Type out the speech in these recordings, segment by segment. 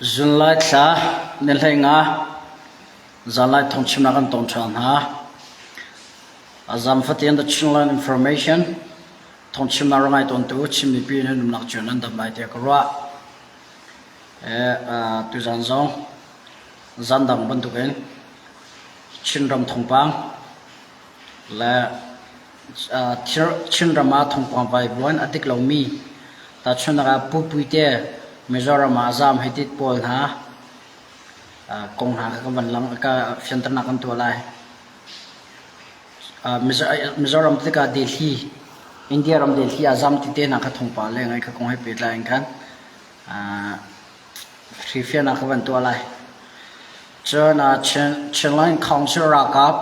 Zunlai thla ni 15 zanlai thawngchimnak kan tong ṭhan hna. A zam fatin The Chinland Information thawngchimnak rak ngai tawntu Chin mipi nan umnak cio nan dam lai tiah ka ruah. Tuzan zong zan dang bantukin Chinram thawngpang le Chinram ah thawngpang vaivuan a dik lomi tahchunhnak ah Pu Puite Mizoram ah a zaam hei ti pawl hna kong hna kha kan van lang ka fianternak kan tuah lai. Mizoram tikah Delhi India ram Delhi ah zaam ti te hna kha thawngpang le ngai kha kong he pehtlai in khan hrifiannak ka van tuah lai. Cun Chinland Council ralkap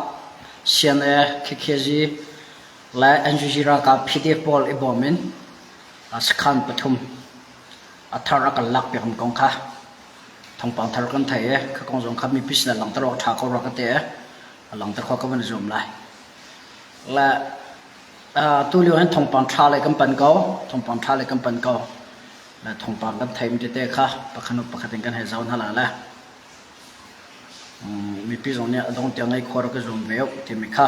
CNA, KKG le NUG ralkap PDF pawl i bawm in sakhan pathum a thar a kan lak piakmi kong kha thawngpang thar kan thei i kha kong zong kha mipi sin ah langhter awk ṭha ko rua ka ti i a langhter khawh ka van i zuam lai. Le tu lio hin thawngpang ṭha lei kan pan ko, thawngpang ṭha lei kan pan ko. Le thawngpang kan theimi tete kha pakhat hnu pakhat in kan hei zoh hna la le mipi zong nih a dong tiang ngei khua rak i zuam ve u timi kha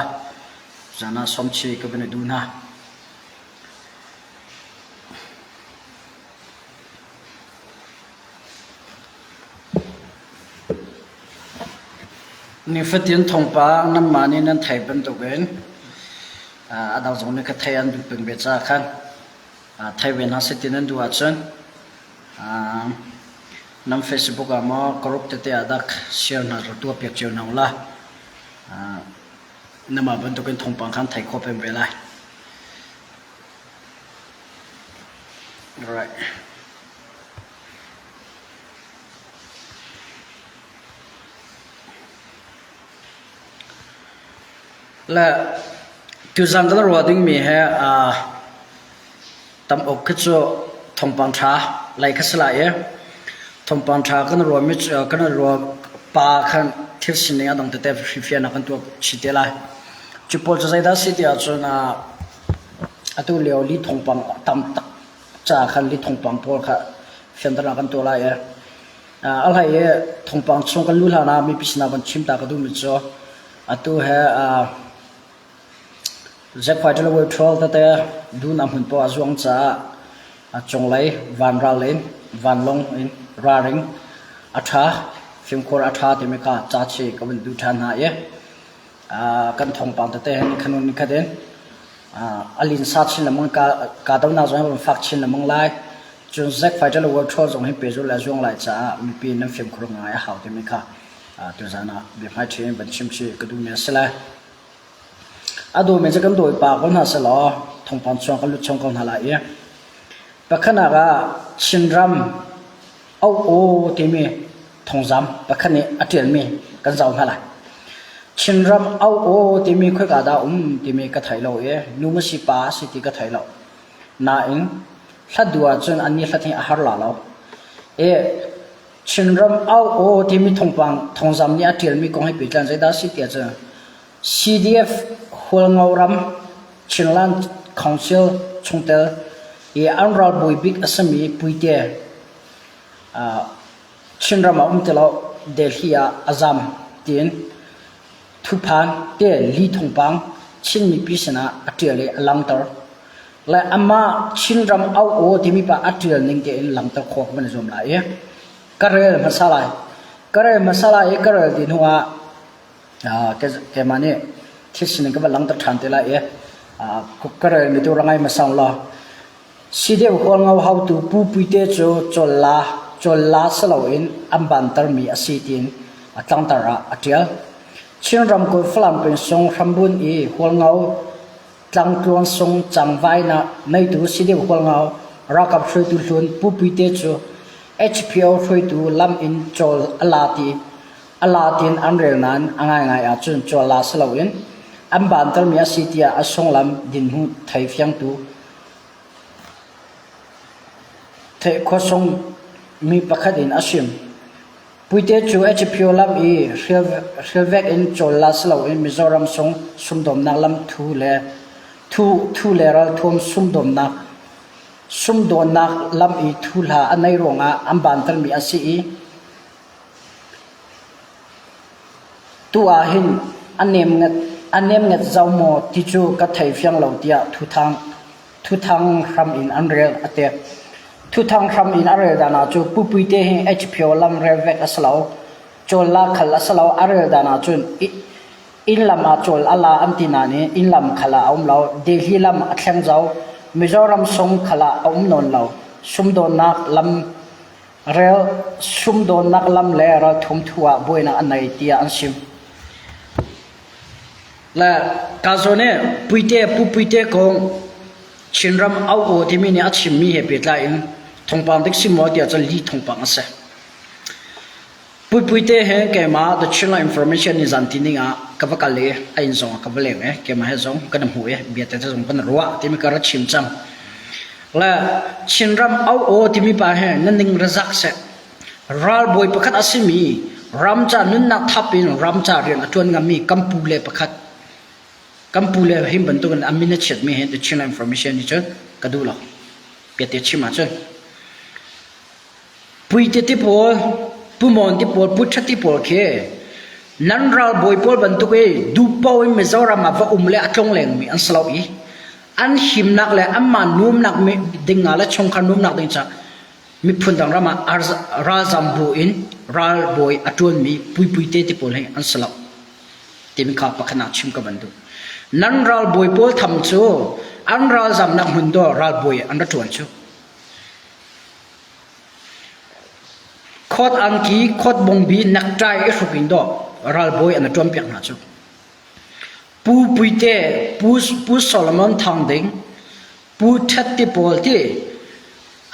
zan ah sawmchi ka van i duh hna. Nifatin thawngpang nanmah nih nan theih bantukin a dang zong nih ka thei an duh peng ve caah khan Thei ve hna seh ti nan duh ahcun nan Facebook ah maw group tete ah dak share hna rak tuah piak cio hna u la. Namah bantukin thawngpang khan thei khawh peng ve lai. Alright. Le tuzan kan ruah dingmi he tam awk khi cu thawngpang ṭha lei kha si lai i thawngpang ṭha kan ruahmi cu kan ruah pa khan thil sining a dang tete hrifiahnak kan tuah chih te lai. Cu pawl cu zeidah a si ti ahcun atu lio li thawngpang tam tak ca khan li thawngpang pawl kha fianternak kan tuah lai i A hlei i thawngpang chung kan luh hlan ah mipi sinah van chim ta ka duhmi cu atu he Zack Patrol tete dun a hmun poah a zuang caah a cunglei vanral in vanlawng in ralring a ṭha fimkhur a ṭha timi kha ca chi ka vun duh ṭhan hna i kan thawngpang tete he nikhat hnu nikhat in a linsa chin lengmang kahdohnak zong hi van fak chin lengmang lai. Cun Zack Fighter le World Tour zong hi pehzulh le a zuang lai caah mipi nan fimkhur ngai a hau timi kha tuzaan ah biahmaiṭhi in van chim chih ka duhmi a si lai. A dawmi cu kan dawi pa ko hna sehlaw thawngpang chuang kan lut chung ko hna lai i pakhatnak ah Chinram O timi thawngzam pakhat nih a ṭialmi kan zoh hna lai. Chinram O timi khoika dah um timi ka thei lo i nu maw si pa si ti ka thei lo. Nain hlat duh ahcun an nih hlat hi a har la lo. I Chinram au aw timi thawngpang thawngzam nih a ṭialmi kong he pehtlain zeidah a si ti ahcun CDF Hualngo ram Chinland Council chungtel i an ralbawi bik a simi Puite Chinram ah um ti lo Delhi ah a zam tiin Thuphan te li thawngpang Chin mipi sinah a ṭial i a langhter. Le amah Chinram au aw timi pa a ṭial ning tein langhter khawh ka van i zuam lai i ka rel hmasa lai. Ka rel hmasa lai i ka rel ti hnu ah keimah nih thil sining ka van langhter ṭhan te lai i ka rel mi tu ra ngai hmasa law Si deuh hualngo haotu Pu Puite cu cawlla cawlla si loin an bantermi a si tiin a tlangtar ah a ṭial. Chin ramkulh Falam peng sung hrambunh i Hualngo tlangtluan sung cangvainak neitu si deuh Hualngo ralkap hruaitu hlun Pu Puite cu HPO hruaitu lam in cawl a la ti a la tiin an rel nain a ngaingai ahcun cawlla si loin an bantermi a si tiah a sunglam dinhmu thei fiangtu Theih-khuasung mi pakhat in a chim. Puite cu Ethiopian lam i hrilvek in cawl la si loin Mizoram sung sumdawmnak lam thu le thu le ralthuam sumdawmnak sumdawnnak lam i thu hla a nei ruangah an bantermi a si i. Tu ahhin a nemnget a nemnget zau maw ti cu ka thei fiang lo tiah thuthang thuthang hram in an rel a ti. Thuthang hram in a rel dan ah cu Pu Puite hi HPO lam rel vek a si lo. Cawl la khal a si lo. A rel dan ah cun inn lam ah cawl a la an ti nain inn lam khal ah a um lo. Delhi lam a thleng zau. Mizoram sung khal ah a um nawn lo. Sumdawnnak lam Rel sumdawnnak lam le ralthum thu ah buainak an nei tiah an chim. Le ka zawn i Puite Pu Puite kong Chinram au aw timi nih a chimmi he pehtlai in thawngpang dik si maw tiah cun li thawngpang a si. Pu Puite he keimah The Chinland Information ni zan ti ning ah ka va kal i a inn zong ah ka va leng i keimah he zong kan hmu i bia te zong kan ruah timi ka ra chim cang. Le Chinram au aw timi pa he nan ning ra zak seh. Ralbawi pakhat a simi ramca nunnak thap in ramca rian a ṭuan ngammi kan pu le pakhat kan pu le him bantukin a min a chiatmi he The Chinland Information nih cun ka duh lo. Biate chim ahcun Puite ti pawl, Pu Mawn ti pawl, Pu Ṭha ti pawl khi nan ralbawi pawl bantuk i duhpaoh in Mizoram ah va um le a tlonglengmi an si lo i an himnak le anmah nuamnak ding ah le chungkhar nuamnak ding caah miphun dang ram ah ralzam bu in ralbawi a ṭuanmi puipuite ti pawl hi an si lo timi kha pakhat ah chim ka van duh. Nan ralbawi pawl tham cu an ralzamnak hmun dawr ralbawi an ra ṭuan cu. Khawt angki, khawt bungbi, necktie i hruk in dawh ralbawi an i ṭuanpiak hna cu. Pu Puite, Pu, Pu Solomon Thang Ding, Pu Ṭhet ti pawl ti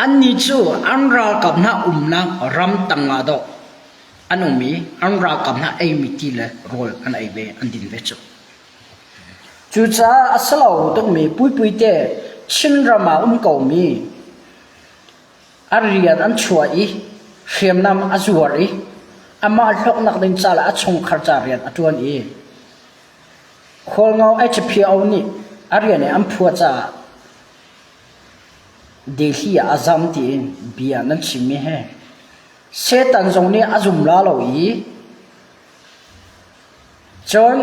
annih cu an ralkap hna umnak ram tang ah dawh an um i an ralkap hna eimi ti le rawl an ei ve, an din ve cu. Cucaah a si lo tukmi Puipuite Chinram ah um komi a rian an chuah i hriamnam a zuar i amah hlawknak ding ca le a chungkhar ca rian a ṭuan i Khualngo HPO nih a rian i an phuah caah Delhi ah a zam tiin bia nan chimmi he Satan zong nih a zum la lo i cun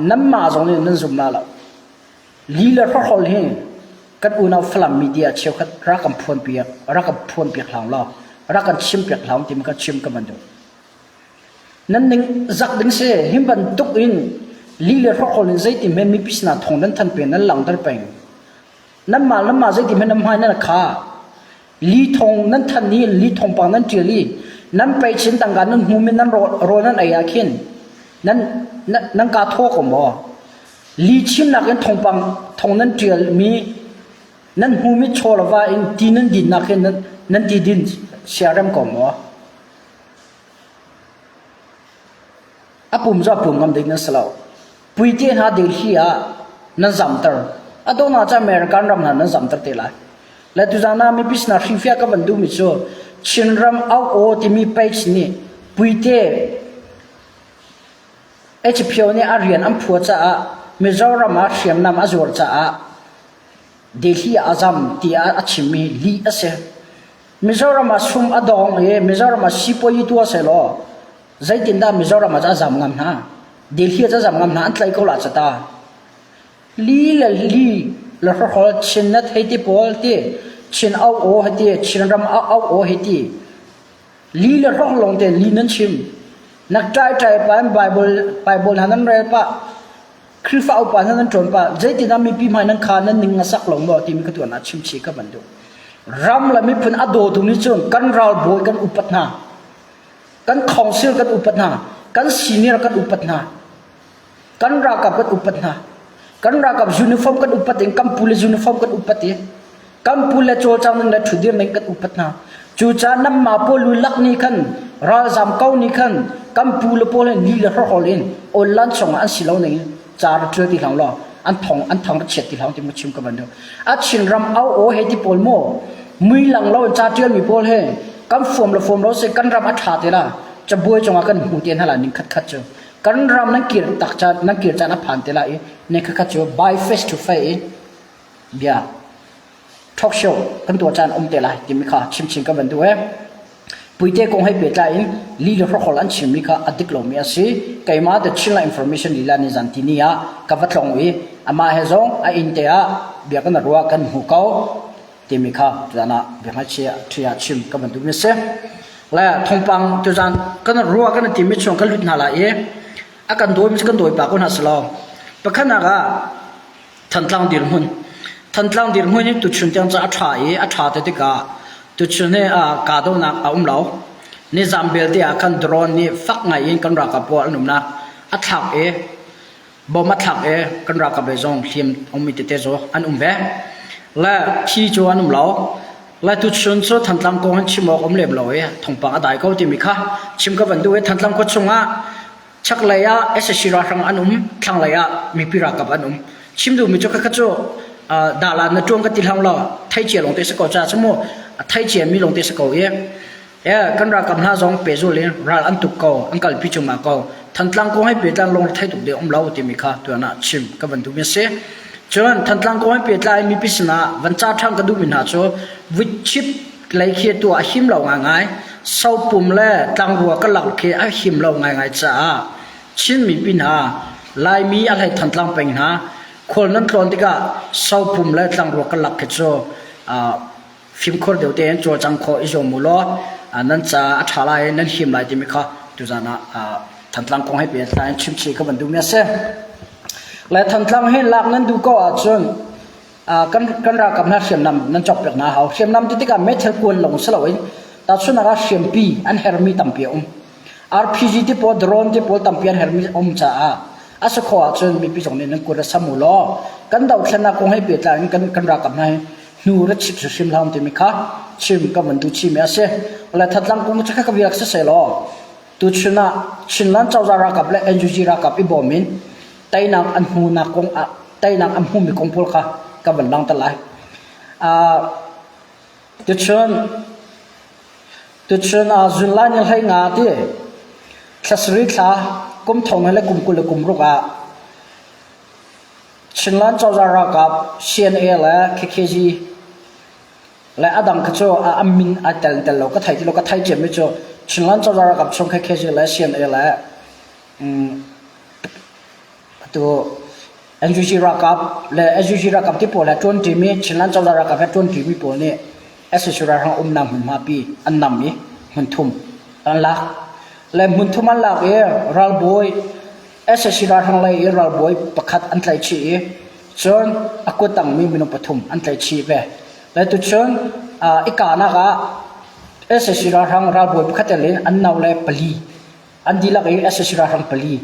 nanmah zong nih nan zum la lo. Li le hrawkhrol hi kan unau Falam media cheukhat rak kan phuanpiak, rak kan phuanpiak hlah law, rak kan chimpiak hlah timi ka chim ka van duh. Nan ning zak ding si hi bantuk in li le hrawkhrol in zeiti hme mipi sinah thawng nan than peng nan langhter peng. Nanmah nanmah zeiti hme nan hmai nan kha. Li thong nan than i li thongpang nan ṭial i nan pei chin tangka nan hmum i nan rawl nan ei ah khin nan nan kaa thaw ko maw? Li chimnak in thongpang thong nan ṭial mi nan hmum i chaw le va in ti nan dinnak hin nan nan ti din siarem ko maw? A pum cu a pum ngam ding nan si lo. Puite hna Delhi ah nan zamter. A donghnak cu American ram hna nan zamter te lai. Le tuzan ah mipi sinah hrilhfiah ka van duhmi cu Chinram au aw timi page nih Puite HPO nih a rian an phua caah Mizoram ah hriamnam a zuar caah Delhi ah a zam tiah a chimmi lih a si. Mizoram ah sum a dawng i Mizoram ah sipuayi tuah sehlaw zeitindah Mizoram ah a zam ngam hna? Delhi ah a zam ngam hna an tlaih ko la cata. Li le li le hrohol Chin na thei ti pawl ti Chin au aw hi ti Chin ram au au aw hi ti li le hroh lawng te li nan chim nak ṭai ṭai pa in Bible Bible hna nan rel pah Khrihfa upa hna nan ṭawn pah zeitindah mipi hmai nan kha nan ning a sak lo maw timi ka tuan ah chimchih ka van duh. Ram le miphun a dawtu nih cun kan ralbawi kan upat hna. Kan council kan upat hna. Kan senior kan upat hna. Kan ralkap kan upat hna. Kan ralkap uniform kan upat in kan police uniform kan upat i kan pu le cawlcang ning le ṭhudir ning kan upat hna. Cucaah nanmah pawl lu lak nih khan ralzam ko nih khan kan pu le pawl he ni le hrawhrawl in online chungah an si lo ning ca ra ṭial ti hlah law an thong an thang ra chiat ti hlah ti mu chim ka van duh. A Chinram au aw he ti pawl maw mui lang lo in ca ṭial mi pawl he kan fuam le fuam lo se kan ram a ṭha te la cabuai cungah kan hmu te hna la ning khat khat cu kan ram nan kir tak caan nan kir caan a phan te la i ne khat khat cu by face to face in bia talk show kan tuah caan um te lai timi kha chimchin ka van duh e. Puite kong he pehtlai in li le hrokhol an chimmi kha a dik lomi a si. Keimah The Chinland Information lila ni zan tini ah ka va tlong i amah he zong a inn te ah bia kan ruah kan hmu ko timi kha tuzan ah biahmaichia ṭhi ah chim ka van duhmi a si. Le thawngpang tuzan kan ruah kan timi chung kan lut hna lai i a kan dawimi cu kan dawi pah ko hna selaw pakhatnak ah Thantlang dirhmun Thantlang dirhmun hi tuchun tiang cu a ṭha i a ṭha te tikah tuchun hi kahdohnak a um lo. Nizam belte ah khan drone nih fak ngai in kan ralkap pawl an umnak a thlak i bom a thlak i kan ralkap lei zong hliam ummi tete cu an um ve. Le thi cu an um lo. Le tuchun cu Thantlang kong hin chim awk um lem lo i thawngpang a dai ko timi kha chim ka van duh i Thantlang khua chungah Chaklei ah sac ralhrang an um, thlanglei ah mipi ralkap an um. Chim duhmi cu khakha cu dahlan na ṭuan ka ti hlang law theicia lawng te si ko ca cu mu theicia mi lawng te si ko i kan ralkap hna zong pehzul in ral an tuk ko an kalpi cungah ko Thantlang kong he pehtlai lung thei tuk ding um lo timi kha tuan ah chim ka van duhmi a si. Cun Thantlang kong he pehtlai mipi sinah van ca ṭhan ka duhmi hna cu vuichip lei khi tu a him lo ngaingai. Sopum le tlangrua ka lak khi a him lo ngaingai caah Chin mipi hna, Laimi a hlei Thantlang peng hna, khual nan tlawn tikah sopum le tlangrua ka lak khi cu fimkhur deuh tein cawlcang khawh i zuam u law nan ca a ṭha lai nan him lai timi kha tuzan ah Thantlang kong he pehtlai in chimchih ka van duhmi a si. Le Thantlang hi lak nan duh ko ahcun kan kan ralkap hna hriamnam nan cawkpiak hna hau. Hriamnam ti tikah meithal kuan lawng si loin tahchunhnak ah hriampi an hermi tampi a um. RPG ti pawl drone ti pawl tampi an hermi a um caah a si khawh ahcun mipi zong nih nan kut a sam u law kan dohthlennak kong he pehtlai in kan kan ralkap hna hi hnu ra chip hrim hlah timi kha chim ka van duh chimi a si. Le Thantlang kong cu kha ka viak siseh law tuchun ah Chinland cozah ralkap le NUG ralkap i bawm in teinak an hmuhnak kong ah teinak an hmumi kong pawl kha ka van langhter lai. Tuchun tuchun ah zunlai ni hlei nga ti thlasarih thla kum thong le kum 20 le kum ruk ah Chinland cozah ralkap CNA le KKG le a dang kha cu a min ai tel tel lo ka thei ti lo ka thei ciami cu Chinland cozah ralkap chung KKG le CNA le atu NUG ralkap le NUG ralkap ti pawl he ṭuanṭimi Chinland cozah ralkap he ṭuanṭimi pawl nih sac ralhrang umnak hmunhma pi an nam i hmunthum an lak. Le hmunthum an lak i ralbawi sac ralhrang lei i ralbawi pakhat an tlaih chih i cun a kuttangmi minung pathum an tlaih chih ve. Le tuchun i kahnak ah sac ralhrang ralbawi pakhat tel in an nau le pali an dihlak i sac ralhrang pali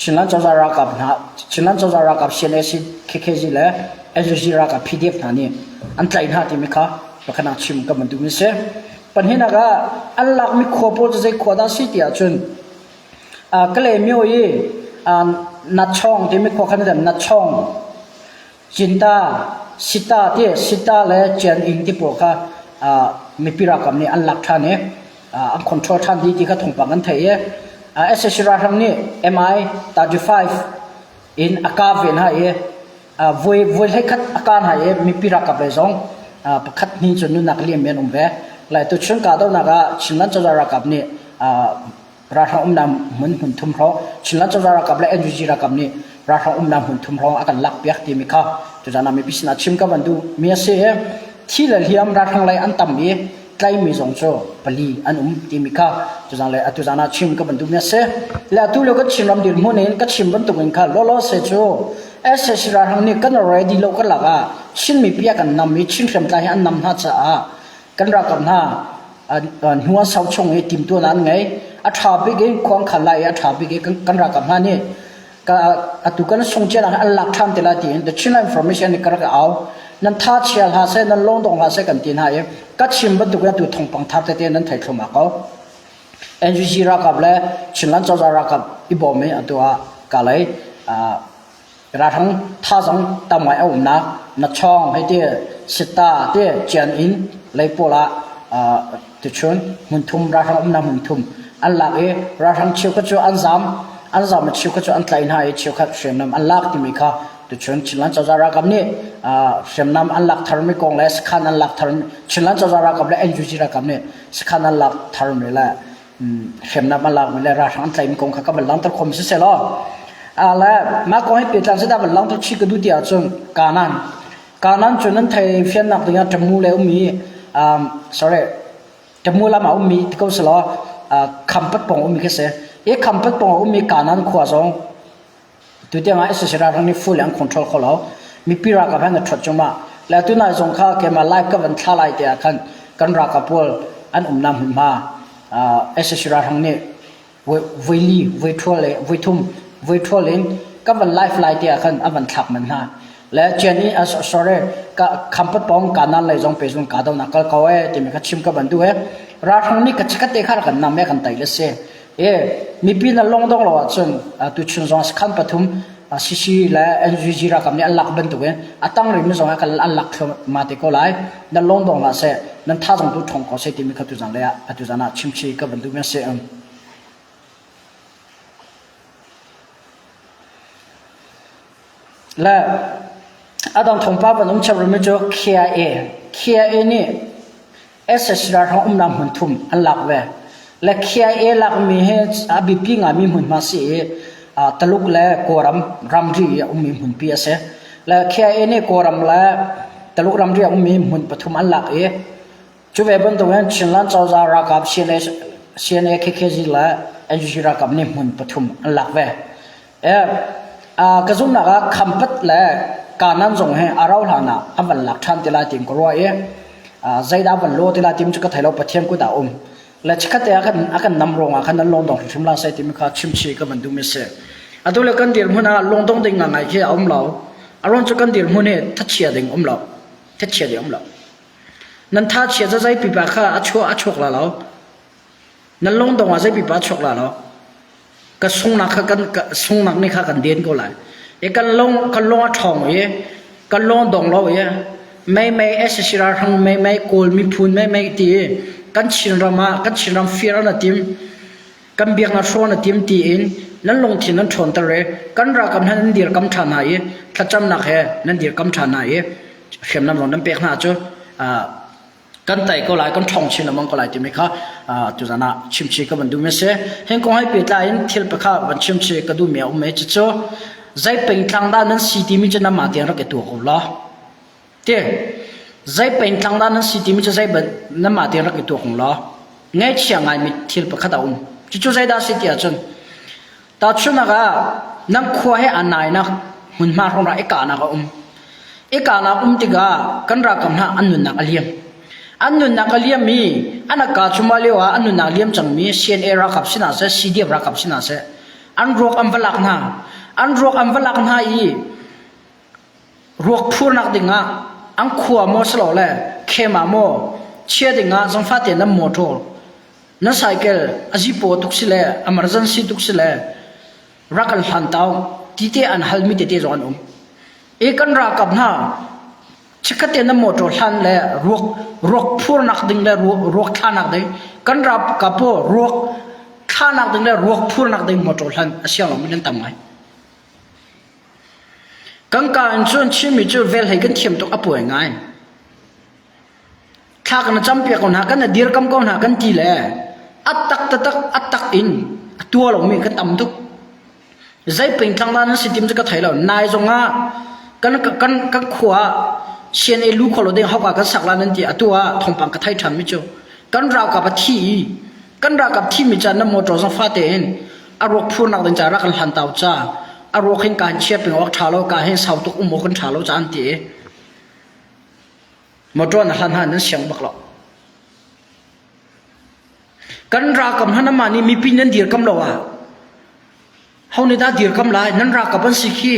Chinland cozah ralkap hna Chinland cozah ralkap CNAC KKG le SUG ralkap PDF hna nih an tlaih hna timi kha pakhat ah chim ka van duhmi si. Pahnihnak ah an lakmi khua pawl cu zei khua dah si ti ahcun Kalaymyo i Natchawng timi khua khan Natchawng Cinta Sita ti Sita le Cian-inn ti pawl kha mipi ralkap nih an lak ṭhan i an control ṭhan dih ti kha thawngpang an theih i sac ralhrang nih MI 35 in a kah ve hna i voi voi hleikhat a kah hna i mipi ralkap lei zong pakhat hnih cu nunnak liam an um ve. Lai tuchun kahdohnak ah Chinland cozah ralkap nih ralhrang umnak hmun hmun thum hrawng Chinland cozah ralkap le NUG ralkap nih ralhrang umnak hmun thum hrawng a kan lakpiak timi kha tuzan ah mipi sinah chim ka van duh mi a si i thi le hliam ralhrang lei an tam i tlaimi zong cu pali an um timi kha tuzan le atuzan ah chim ka van duh mi a si le atu lio kan Chinram dirhmun in ka chim bantuk in kha lawlaw se cu sac ralhrang nih kan ready lo kan lak ah Chin mipi a kan nam i Chin hriamtlai hi an nam hna caah kan ralkap hna hnu an sau chung i timtuan an ngei a ṭha bik in khua an khan lai i a ṭha bik i kan ralkap hna nih atu kan sung cia an lak ṭhan te lai tiin the Chin information nih ka rak au nan tha chia hlah seh nan lawng dong hlah seh kan ti hna i ka chim bantuk in atu thawngpang thar tete nan thei thluahmah ko NUG ralkap le Chinland cozah ralkap i bawm i atu ah kalay Ralhrang thazang tam ngai a umnak Nachawng hei ti Sitta ti Cian inn lei pawl ah tuchun hmunthum ralhrang umnak hmunthum an lak i ralhrang cheukhat cu an zam an zam i cheukhat cu an tlaih hna i cheukhat hriamnam an lak timi kha. Tuchun Chinland cozah ralkap nih hriamnam an lak tharmi kong le sakhan an lak tharmi Chinland cozah ralkap le NUG ralkap nih sakhan an lak tharmi le hriamnam an lakmi le ralhrang an tlaihmi kong kha ka van langhter khawhmi siseh law le mah kong he pehtlai zeidah van langhter chih ka duh ti ahcun kanan kanan cu nan thei fiannak dingah ṭamu le ummi sorry ṭamu lam ah ummi ti ko selaw khampat pawng ummi khi si i khampat pawng ah ummi kanan khua zong Tutiang ah sac ralhrang nih full an control kho lo. Mipi ralkap han a ṭhuat cungmah. Le tunai zong kha keimah live ka van thla lai te ah khan kan ralkap pawl an umnak hmunhma sac ralhrang nih voi li, voi ṭhual le voi thum, voi ṭhual in ka van live lai te ah khan a van thlak man hna. Le chian i sorry ka khampat pawng kanan lei zong pe zung ka do nak kal ko e timi kha chim ka van duh e. Ralhrang nih ka chikat te kha kan nam e kan tai le si. E mipi na longdong lo ahcun tuchun zong sakhan pathum CC le NUG ralkap nih an lak bantuk in a tang rimi zong ah an lak thluahmah te ko lai. Nan longdong hlah seh, nan tha zong tu ṭhawng ko seh timi kha tuzan lei ah atuzan ah chimchi ka van duhmi a si. Le a dang thawngpang van um chap rimi cu KIA. KIA nih SSR ralhrang umnak hmun thum an lak ve. Le KIA lakmi hi a biapi ngaimi hmunhma si i Taluk le Kawlram ramri i a ummi hmunpi a si. Le KIA nih Kawlram le Taluk ramri a ummi hmun pathum an lak i cu ve bantukin Chinland cozah ralkap CNA, CNA KKG le NUG ralkap nih hmun pathum an lak ve. Ka zumhnak ah Khampat le Kanan zong hi a rauh hlan ah an van lak ṭhan te lai tiin ka ruah i zeidah van law te lai timi cu ka thei lo Pathian kut ah um. Le chikkhat te ah khan a kan nam ruangah khan nan lungdong hrimhrim la seh timi kha chimchih ka van duhmi a si. Atu le kan dirhmun ah lungdong ding ngangai khi a um lo. A ruang cu kan dirhmun hi thachia ding um lo. Thachia ding um lo. Nan thachia zazai pipa kha a chuah a chuak la lo. Nan lungdong ah zei pipa a chuak la lo. Ka sungnak kha kan sungnak nih kha kan den ko lai. I kan lung kan lung a ṭhawng i kan lung dong lo i mei mei SSC ralhrang mei mei Kawl miphun mei mei ti i kan Chinram ah kan Chinram fir an a tim kan biaknak hrawn a tim tiin nan lungthin nan ṭhawnter i kan ralkap hna nan dirkam ṭhan hna i thlacamnak he nan dirkam ṭhan hna i hriamnam zong nan pek hna cu kan tai ko lai kan ṭhawng chin lengmang ko lai timi kha tuzan ah chimchi ka van duhmi a si. Hin kong he pehtlai in thil pakhat van chimchi ka duhmi a um i cucu zei pengtlang dah nan si timi cu nanmah tiang rak i tuah ko law. Ti zei pengtlang dah nan si timi cu zei nanmah tiang rak i tuah ko law. Ngaihchia ngaimi thil pakhat a um. Cucu zeidah a si ti ahcun Tahchunhnak ah, nan khua he aa nainak hmunhma hrawngah i kahnak a um. I kahnak um tikah kan ralkap hna an nunnak a liam. An nunnak a liam i an aka chuma lio ah an nunnak liam cangmi CNA ralkap sinah seh, CDF ralkap sinah seh, an ruak an va lak hna. An ruak an va lak hna i ruak phurnak dingah an khua maw silole khem ah maw chia dingah zangfah tein nan motor Na cycle a zipaw tuk si le emergency tuk si le rak kan hlan tau ti te an halmi tete zong an um. I kan ralkap hna chikkhat te na motor hlan le ruak ruak phurnak ding le ruak thlanak ding kan ralkap pawl ruak thlanak ding le ruak phurnak ding motor hlan a siang lomi nan tam ngai. Kan ka in cun Chinmi cu vel hei kan thiam tuk a puai ngai. Thla kan campiak ko hna, kan dirkam ko hna kan ti le a tak taktak a tak in a tua lomi kan tam tuk. Zei pengtlang dah nan si tim cu ka thei lo. Nai zong ah kan kan kan khua ah CNA lu kho lo ding hauka kan sak la nan ti atu ah thawngpang ka thei ṭhan mi cu kan ralkap a thi i kan ralkap thi mi ca na motor zong fate in a ruak phurnak ding ca rak kan hlan tau ca a ruak hin ka hin chia ping awk ṭha lo ka hin sau tuk um awk kan ṭha lo ca an ti i Motor na hlan hna nan siang bak lo. Kan ralkap hna mah nih mipi nan dirkam lo ah ho nih dah dirkam lai nan ralkap an si khi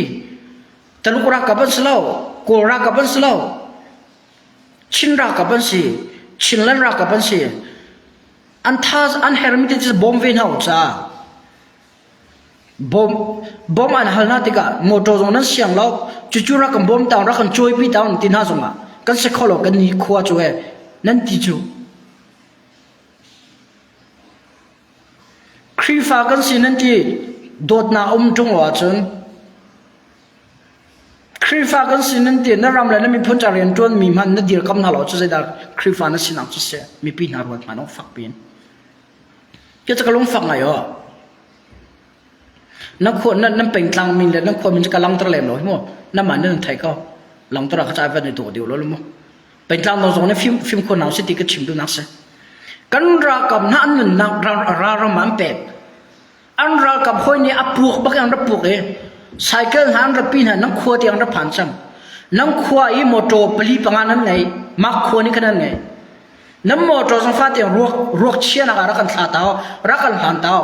Taluk ralkap an si lo Kawl ralkap an si lo Chin ralkap an si Chinland ralkap an si an tha an hermi te cu bawm ve hna u ca Bawm, bawm an hal hna tikah motor zong nan siang lo, cucu rak kan bawm taung, rak kan cawipi taung ti hna zongah kan si kho lo kan ni khua cu e nan ti cu. Khrihfa kan si nan ti dawtnak um ṭung lo ahcun. Khrihfa kan si nan ti na ram le na miphun ca rian ṭuan mi hmanh na dirkam hna lo cu zeidah Khrihfa na sinak cu si mipi hna ruat hmanh fak piin. Ke cu ka lungfak ngai aw. Na khua na nan pengtlang min le nan khua min cu ka langter lem lo hi mu. Na mah nan thei ko. Langter ah ka ca van i dawh deuh lo mu. Pengtlang dong zong nih fim fimkhur nau si ti ka chim duhnak si. Kan ralkap hna an nunnak ral ram ah an pek. An ralkap hawi nih a puak bak in an rak puak i cycle hna an rak pi hna nan khua tiang an rak phan cang. Nan khua i motor pali panga nan ngei. Mah khua nih khan an ngei. Nan motor zong fa tiang ruak ruak chianak ah rak kan thla tau, rak kan hlan tau.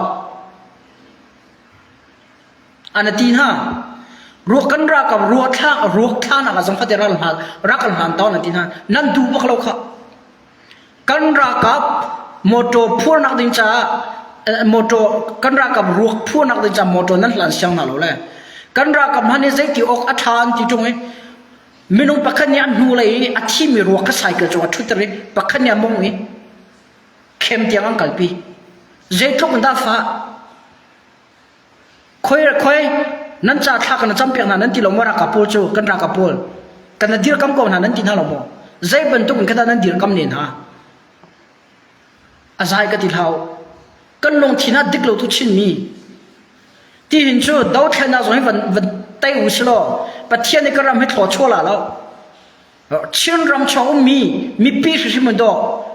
An ti hna. Ruak kan ralkap ruak thla ruak thlanak ah zong fate ral hlan rak kan hlan tau na ti hna. Nan duh bak lo kha. Kan ralkap motor phurnak ding caah motor kan ralkap ruak phurnak ding caah motor nan hlan siang hna lo le. Kan ralkap hna nih zeiti awk a ṭha an ti ṭung i minung pakhat nih an hnulei i a thimi ruak kha cycle cungah ṭhutter i pakhat nih a mong i khem tiang an kalpi. Zeitluk in dah fah? Khoi khoi nan ca thla kan campiak hna nan ti lo maw ralkap pawl cu kan ralkap pawl kan na dirkam ko hna nan ti hna lo maw? Zei bantuk in kha nan dirkam ne hna? A zai ka ti hlau. Kan lungthin ah dik lo tu Chinmi. Tihin cu dothlennak zong hi van van tei u si law Pathian nih ka ram hi thlaw chaw la lo. Chin ram chung ummi mipi hrimhrim in dawh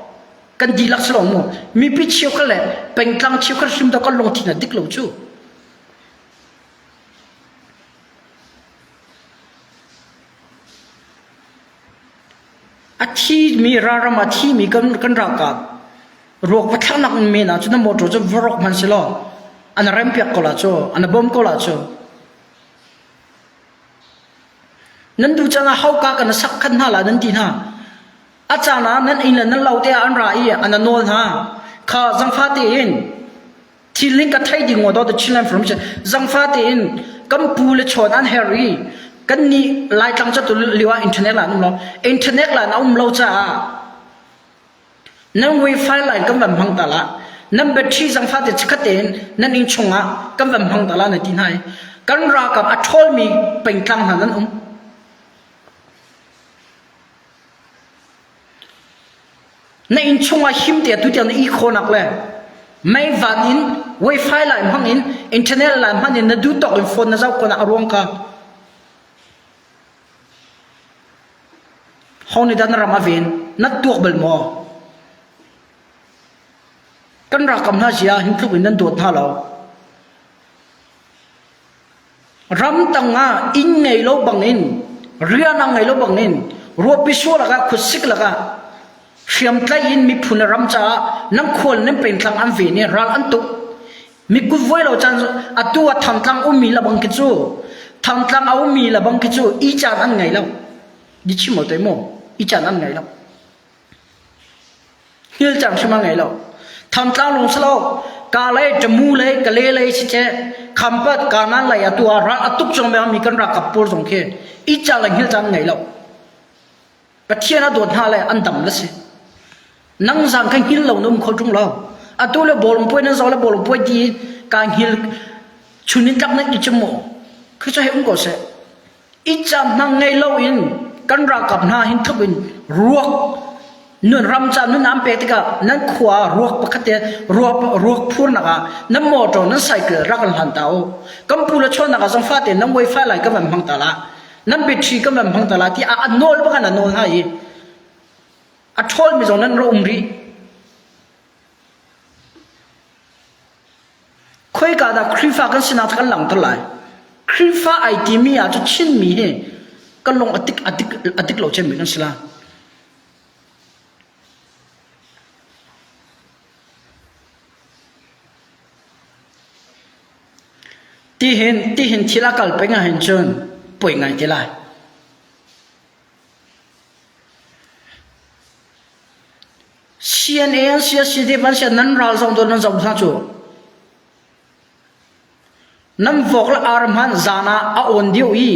kan dihlak si lo mu. Mipi cheukhat le pengtlang cheukhat hrim dawh kan lungthin a dik lo cu. A thimi ralram a thimi kan kan ralkap ruak va thlaknak men ah cun na motor cu va rawk hmanh si law an rempiak ko la cu an bawm ko la cu Nan duh caan ah hauka kan sak khat hna la nan ti hna. A caan ah nan inn le nan lo te ah an ra i an nawl hna. Kha zangfa tein thil ning ka thei ding maw the Chinland Information zangfa tein kan pu le chawn an her i kan nih Laitlang cu tu lio ah internet la an um lo. Internet la an um lo caah Nan wifi line kan van hmang ta la. Nan battery zangfa te chikkhat tein nan inn chungah kan van hmang ta la na ti hna i kan ralkap a ṭhawlmi pengtlang hna nan um. Na inn chungah him te atu tiang na i khawnak le mei van in wifi line hmang in internet line hman in na duh tawk in phone na zoh ko nak a ruang ka Ho nih dah na ram a ven? Na tuak bal maw? Kan ralkap hna zia hin tluk in nan dawt hna lo. Ramtang ah inn ngei lo bangin, rian a ngei lo bangin, ruahpi sual lakah khuasik lakah hriamtlaih in miphun le ram caah nan khual nan pengtlang an ven i ral an tuk. Mi kutvuai lo caan atu ah Thantlang ummi lebang khi cu Thantlang a ummi lebang khi cu i caan an ngei lo. Di chim o te mu i caan an ngei lo. Hil caan hrim an ngei lo. Thantlang lung salo ka lei tamu lei kale lei si che khampat kanan lei atu ah ral atuk chung mi kan rakap pawl zong khi i caan le hil caan ngei lo. Pathian a dawt hna le an dam le si. Nang zang kha hngil lo na um kho ṭung lo. Atu le bawlung puai nan zoh le bawlung puai ti ka hngil chunin tlak nan i cim mu. Khi cu hei um ko seh. I cam hna ngei lo in kan ralkap hna hin tluk in ruak nun ram ca nun an pek tikah nan khua ruak pakhat te ruak ruak phurnak ah nan motor nan cycle rak kan hlan ta u kan pu le chawnnak ah zong fate nan wifi lai kan van hmang ta la nan battery kan van hmang ta la ti a nawl bak an nawl hna i a ṭhawlmi zong nan ra um rih. Khoika dah Khrihfa kan sinak kan langhter lai? Khrihfa ai timi ah cu Chinmi hi kan lung a tik a tik a tik lo cemmi kan si la. Tihin tihin thil a kal peng ahhin cun poi ngai te lai. CNA an si a CDF an si nan ral zong dawt nan zoh hna cu. Nan vok le ar hmanh zan ah a awn deuh i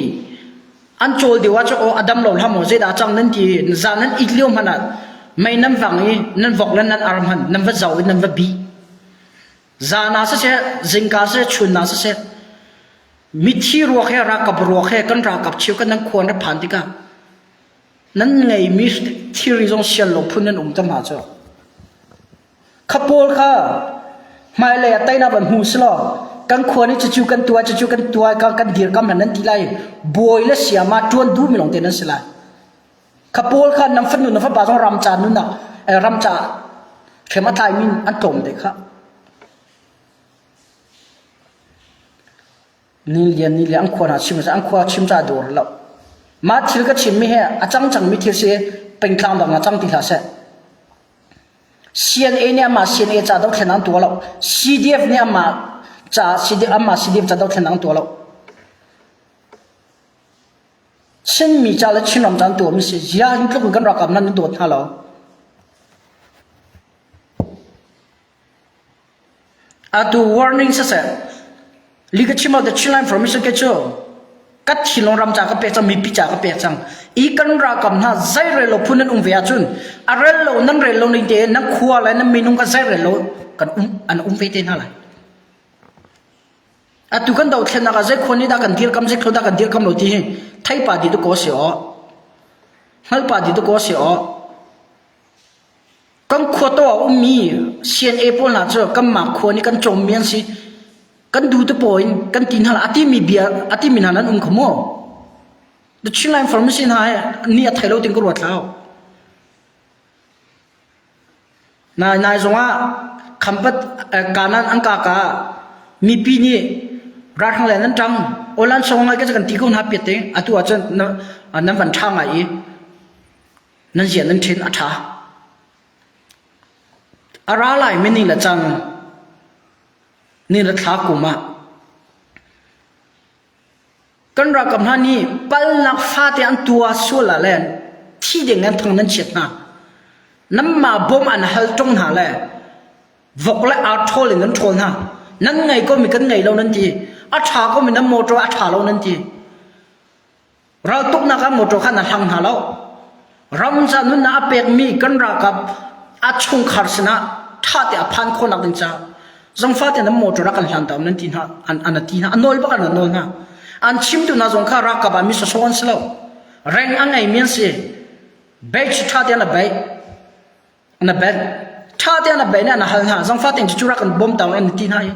an cawl deuh ah cu aw a dam lo hlah maw zeidah cang nan ti zan nan it lio hmanh ah mei nan vang i nan vok le nan ar hmanh nan va zoh i nan va bih. Zan ah siseh, zingka siseh, chun ah siseh. Mithi ruak he ralkap ruak he kan ralkap cheu kan nan khua na phan tikah nan ngeimi thilri zong sian lo phun nan um te hna cu. Kha pawl kha hmailei ah teinak van hmu selaw kan khua nih cucu kan tuah cucu kan tuah kan dirkam hna nan ti lai bawi le siama ṭuan duhmi lawngte nan si lai. Kha pawl kha nan fanu na fapa zong ramca nunnak ramca hrem a tlaimi an tlawm te kha. Ni lian ni lian an khua hna chim an khua chim ca dawr lo. Mah thil ka chimmi he a cang cangmi thil si pengtlang dang ah cang ti hlah seh. CNA nih amah CNA ca dothlennak an tuah lo. CDF nih amah ca CDF amah CDF ca dothlennak an tuah lo. Chinmi ca le Chinram ca an tuahmi si. Ziah hin tluk in kan ralkap nan dawt hna lo. Atu warning siseh, li ka chim the Chinland Information ke cu ka thinlung ram ca ka pek cang mipi ca ka pek cang i kan ralkap hna zei rel lo phun nan um ve ahcun a rel lo nan rel lo ning te nan khua le nan minung ka zei rel lo kan um an um ve te hna lai atu kan dothlennak ah zei khua nih dah kan dirkam zei khua dah kan dirkam lo ti hi theipa di tu ko si aw hngalpa di tu ko si aw Kan khuataw a ummi CNA pawl hna cu kanmah khua nih kan cawmmi an si. Kan duh te paw in kan ti hna a timi bia a timi hna nan um kho maw? The Chinland Information hna he ni a thei lo ting ka ruat hlah. Nai nai zongah khampat kanan an ka ka mipi nih ralhrang le nan ṭang olan song ngai ka kan ti ko hna piat te atu ahcun nan van ṭha ngai i Nan zia nan ṭhin a ṭha. A ra lai mi ni le cang ni le thla kum ah kan ralkap hna nih palnak fate an tua sual ah le thi ding an thang nan chiat hna. Nanmah bawm an hal ṭung hna le vok le ar ṭhawl in nan ṭhawl hna. Nan ngei ko mi kan ngei lo nan ti. A ṭha ko mi nan motor a ṭha lo nan ti. Raltuknak ah motor kha na hlang hna lo. Ramza nunnak a pekmi kan ralkap a chungkhar sinah ṭha te a phan khawhnak ding caah zangfa te nan motor a kan hlan ta nan ti hna an an ti hna a nawl bak an nawl hna an chimtu hna zong kha ralkap ah mi sawsawh an si lo reng a ngeimi an si badge ṭha te an a na bet ṭha te an a bet nih an hal hna zangfa tein cu rak kan bawm ta an ti hna i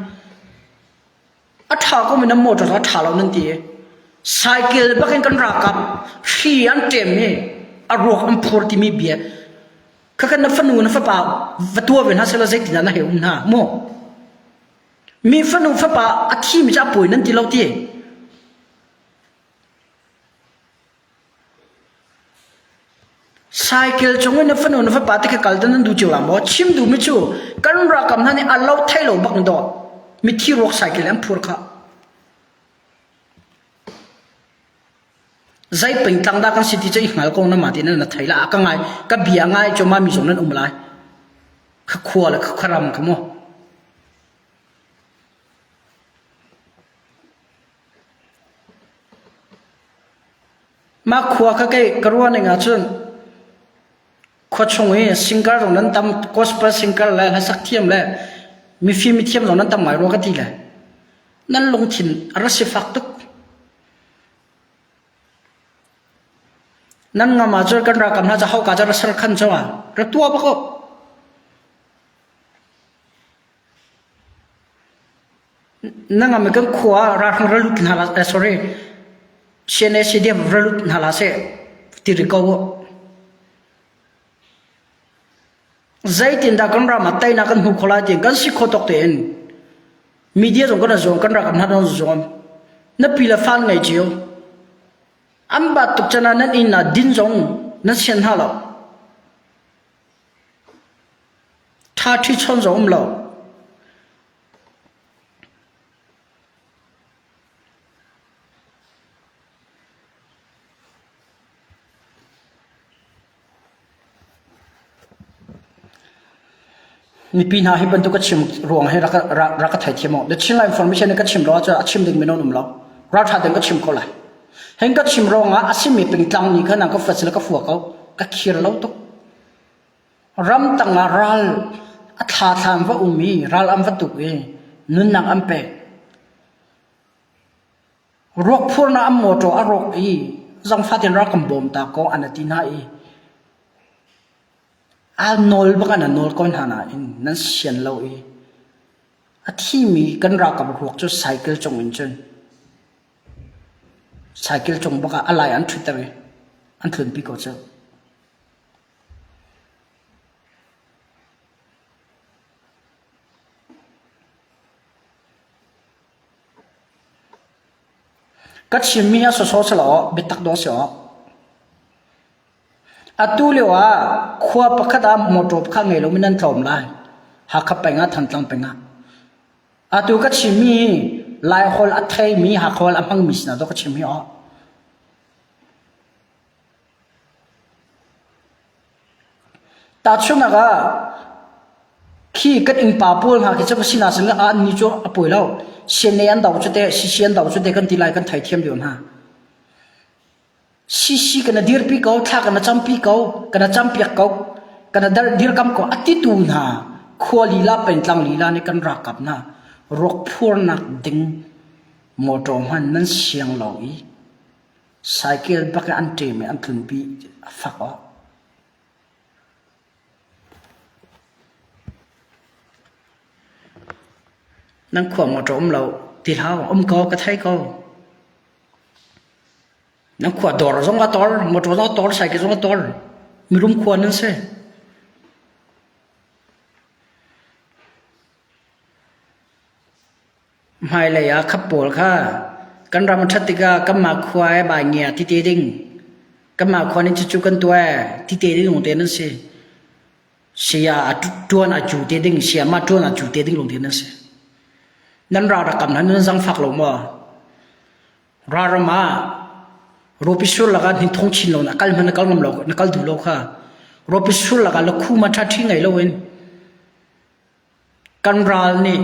A ṭha ko mi nan motor a ṭha lo nan ti i cycle bakin kan ralkap hri an ṭem i a ruak an phur timi bia khakha na fanu na fapa va tuah ve hna sehla zeitindah na hei um hna mu mi fanu fapa a thimi cu a pawi nan ti lo ti Cycle cung in na fanu na fapa te kha kal nan duh cio la maw? Chim duhmi cu kan ralkap hna nih a lo thei lo bak dawh mithi ruak cycle an phur kha. Zei pengtlang dah kan si ti cu i hngal ko na mah ti na thei la ka ngai ka bia ngai cu ma mi zong nan um lai. Kha khua le kha ram kha mu. Mah khua kha kei ka ruah ning ahcun khua chung i singer zong nan tam gospel singer le hlasak thiam le mifim mithiam zong nan tam ngai rua ka ti le nan lungthin a ra sifak tuk. Nan ngam ahcun kan ralkap hna cu hauka cu ra ser khan cu ra tuah bak u. Na ngam i kan khua ralhrang ra lut hna la sorry CNA CDF ra lut hna la seh ti ri ko u. Zeitindah kan ram ah teinak kan hmu kho lai tiin kan si kho tawk tein media zong kan zuam kan ralkap hna zong zuam. Na pi le fa ngei cio. An bat tuk can ah nan inn ah din zong nan sian hna lo. Ṭha ṭhi chawn zong um lo. Mipi hna hi bantuk ka chim ruang hi rak rak ka theithiam u. The Chinland Information ka chim lo ahcun a chim ding minung um lo. Ralṭha tein ka chim ko lai. Heng ka chim ruangah a simi pingtlang nih khan ka fat ka fua ko. Ka khir lo tuk. Ramtang ah ral a thla an va um i ral an va tuk i nunnak an pek. Ruak phurnak an mawṭaw a rawk i zangfah tein rak kan bawm ta ko an ti hna i aa nawl bak an nawl ko hna nain nan sian lo i a thimi kan ralkap ruak cu cycle cung in cun cycle cung bak ah a lai an ṭhutter i an tlunpi ko cu. Ka chimmi hi a sawsawh si lo, biatak dawh a si awk. Atu lio ah khua pakhat ah motor pakhat ngei lomi nan tlawm lai. Hakha peng ah, Thantlang peng ah. Atu ka chimmi hi Laiholh a theimi, Hakha holh a hmangmi sinah dawh ka chim hi awk. Tahchunhnak ah, khi kan innpa pawl hna khi cu ka sinah sin ah annih cu a pawi lo. CNA an do cu teh, CC an do cu teh kan ti lai kan theithiam lio hna. CC kan dirpi ko, thla kan campi ko, kan campiak ko, kan dirkam ko a titu hna khua lila pengtlang lila nih kan ralkap hna ruak phurnak ding motor hman nan siang lo i Cycle bak in an ṭem i an tlunpi a fak awk. Nan khua motor um lo ti hlah um ko ka thei ko. Nan khua dawr zong a tor, motor zong a tor, cycle zong a tor. Mirum khua nan si. Hmailei ah khap pawl kha kan ram a ṭhat tikah kanmah khua he bai ngia ti te ding. Kanmah khua nih cucu kan tuah ee ti te ding lawngte nan si. Saya a ṭuan a cu te ding, sayama ṭuan a cu te ding lawngte nan si. Nan ral rak kam hna nan zangfak lo maw? Ralram ah rawpi sur lakah hninthong chin lo na kal hmanh na kal ngam lo na kal duh lo kha. Rawpi sur lakah lakhu ma ṭha ṭhi ngei loin Kan ral nih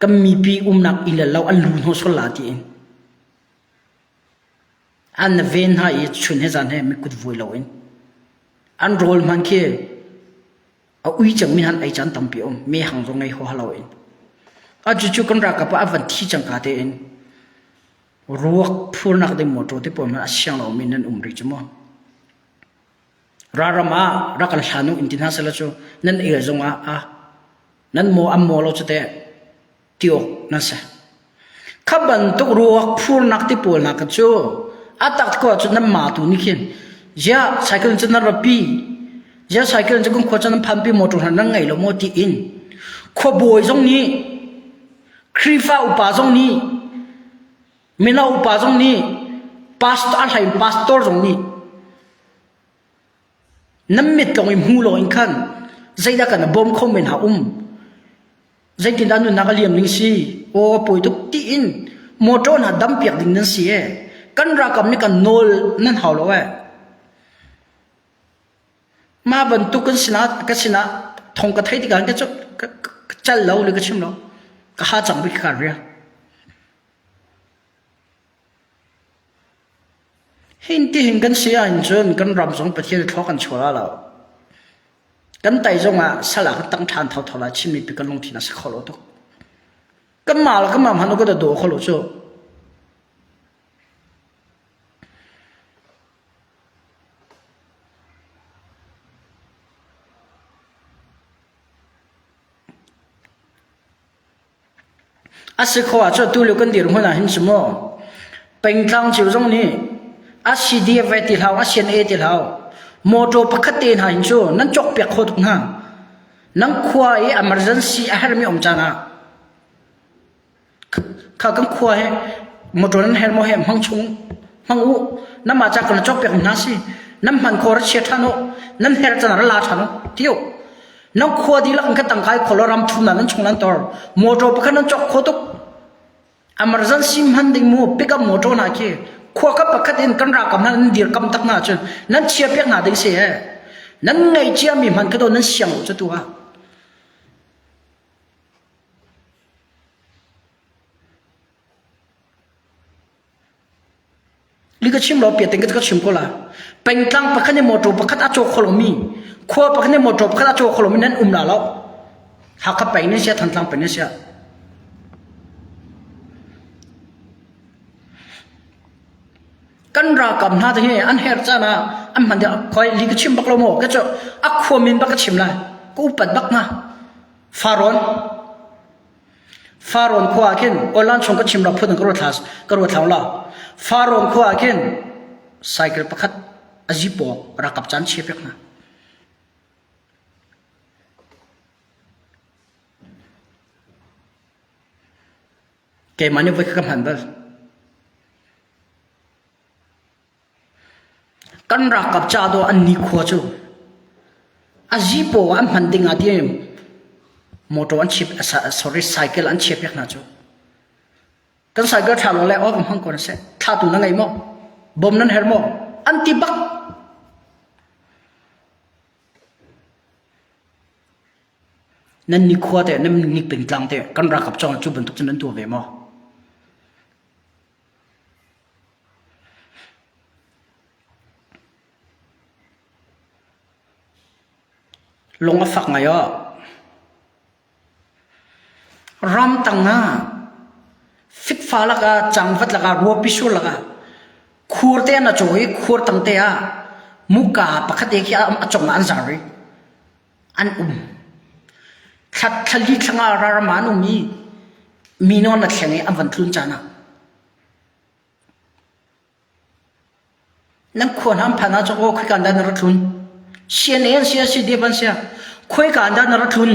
kan mipi umnak inn le lo an lu hnawh sual la tiin an ven hna i chun he zan he mikut vui loin an rawl hman khi a ui cangmi han ei caan tampi um me hang zong ngei huaha loin a cucu kan ralkap ah a van thi cangka tein ruak phurnak ding motor te pawl hmanh a siang lomi nan um rih cu mu. Ralram ah rak kan hlan u in ti hna sehla cu nan el zongah a nan maw an maw lo cu teh ti awk nan si. Kha bantuk ruak phurnak ti pawl hna kha cu a tak ko ahcun nan ma tu nih khin ziah cycle cun nan rapi ziah cycle cun kan khua cun nan phanpi motor hna nan ngei lo maw ti in khuabawi zong nih Khrihfa upa zong nih mino upa zong nih pastor a hlei pastor zong nih Nan mit lawng i hmu lawng in khan zeidah kan bawm kho men ha um. Zeitindah nunnak a liam ning si? Aw a pawi tuk tiin motor hna dam piak ding nan si e. Kan ralkap nih kan nawl nan hau lo e. Mah bantuk kan sinah ka sinah thong ka thei tikah ka ka cal lo le ka chim lo. Ka ha cang bik ka ria. Hintihin kan si ahhin cun kan ram zong Pathian thlawk kan chuah lo. Kan tai zongah sal ah kan tang ṭhan thotho lai Chin mipi kan lungthin a si kho lo tuk. Kanmah le kanmah hmanh kan daw kho lo cu. A si khawh ahcun tulio kan dirhmun ah hin cu mu pengtlang cio zong nih a CDF ti hlah a CNA ti hlah motor pakhat te hna hin cu nan cawkpiak kho tuk hna. Nan khua i emergency a herhmi um caan ah Kha kan khua he motor nan her maw he hmang chung hmang u namah ca kan cawk piak hna si nan hman kho ra chia ṭhan u nan her can ra la ṭhan u ti u nan khua dihlak in ka tangkai kholo ram thum na nan chung nan tor motor pakhat nan cawk kho tuk emergency hman ding mu pick up motor na khi khua ka pakhat in kan rakam nan dir kam tak na cun nan chia piak hna ding si he nan ngei cia mi hman ka do nan siang u chu tu ah Li ka chim lo piating ka chim ko la. Pengtlang pakhat nih motor pakhat a caw kho lomi, khua pakhat nih motor pakhat a caw kho lomi nan um la lo. Hakha peng nan sia, Thantlang peng nan sia. Kan ralkap hna te hi an her caan ah an hman dih khoi li ka chim bak lo maw ka cu a khua min bak ka chim lai ka upat bak hna. Farawn Farawn khua ah khin online chung ka chim ra phun ka ruat thla ka ruat thlau la. Farawn khua ah khin cycle pakhat a zipaw ralkap caan chia pek hna. Keimah nih voi kha ka hman bal. Kan ralkap ca dawh an nikhua cu a zipaw an hman ding ah tiin motor an chip sorry cycle an chiah piak hna cu. Kan cycle ṭha lo le aw ka hmang ko na seh. Thlatu na ngei maw? Bom nan her maw? An ti bak. Nan nikhua teh, nan nik pengtlang teh kan ralkap cawng cu bantuk cun nan tuah ve maw? Lung a fak ngai aw. Ramtang ah fikfa lakah cangvat lakah ruapi sur lakah khur te an a caw i khur tang te ah muka pakhat te khi a cong ah an zar i an um. Thla thlali thlanga raram ah an um i mino an thleng i an van tlun caan ah Nan khua hna an phan ahcun aw khoika dah na ra tlun? CNA an si CDF an si khoika dah na ra tlun?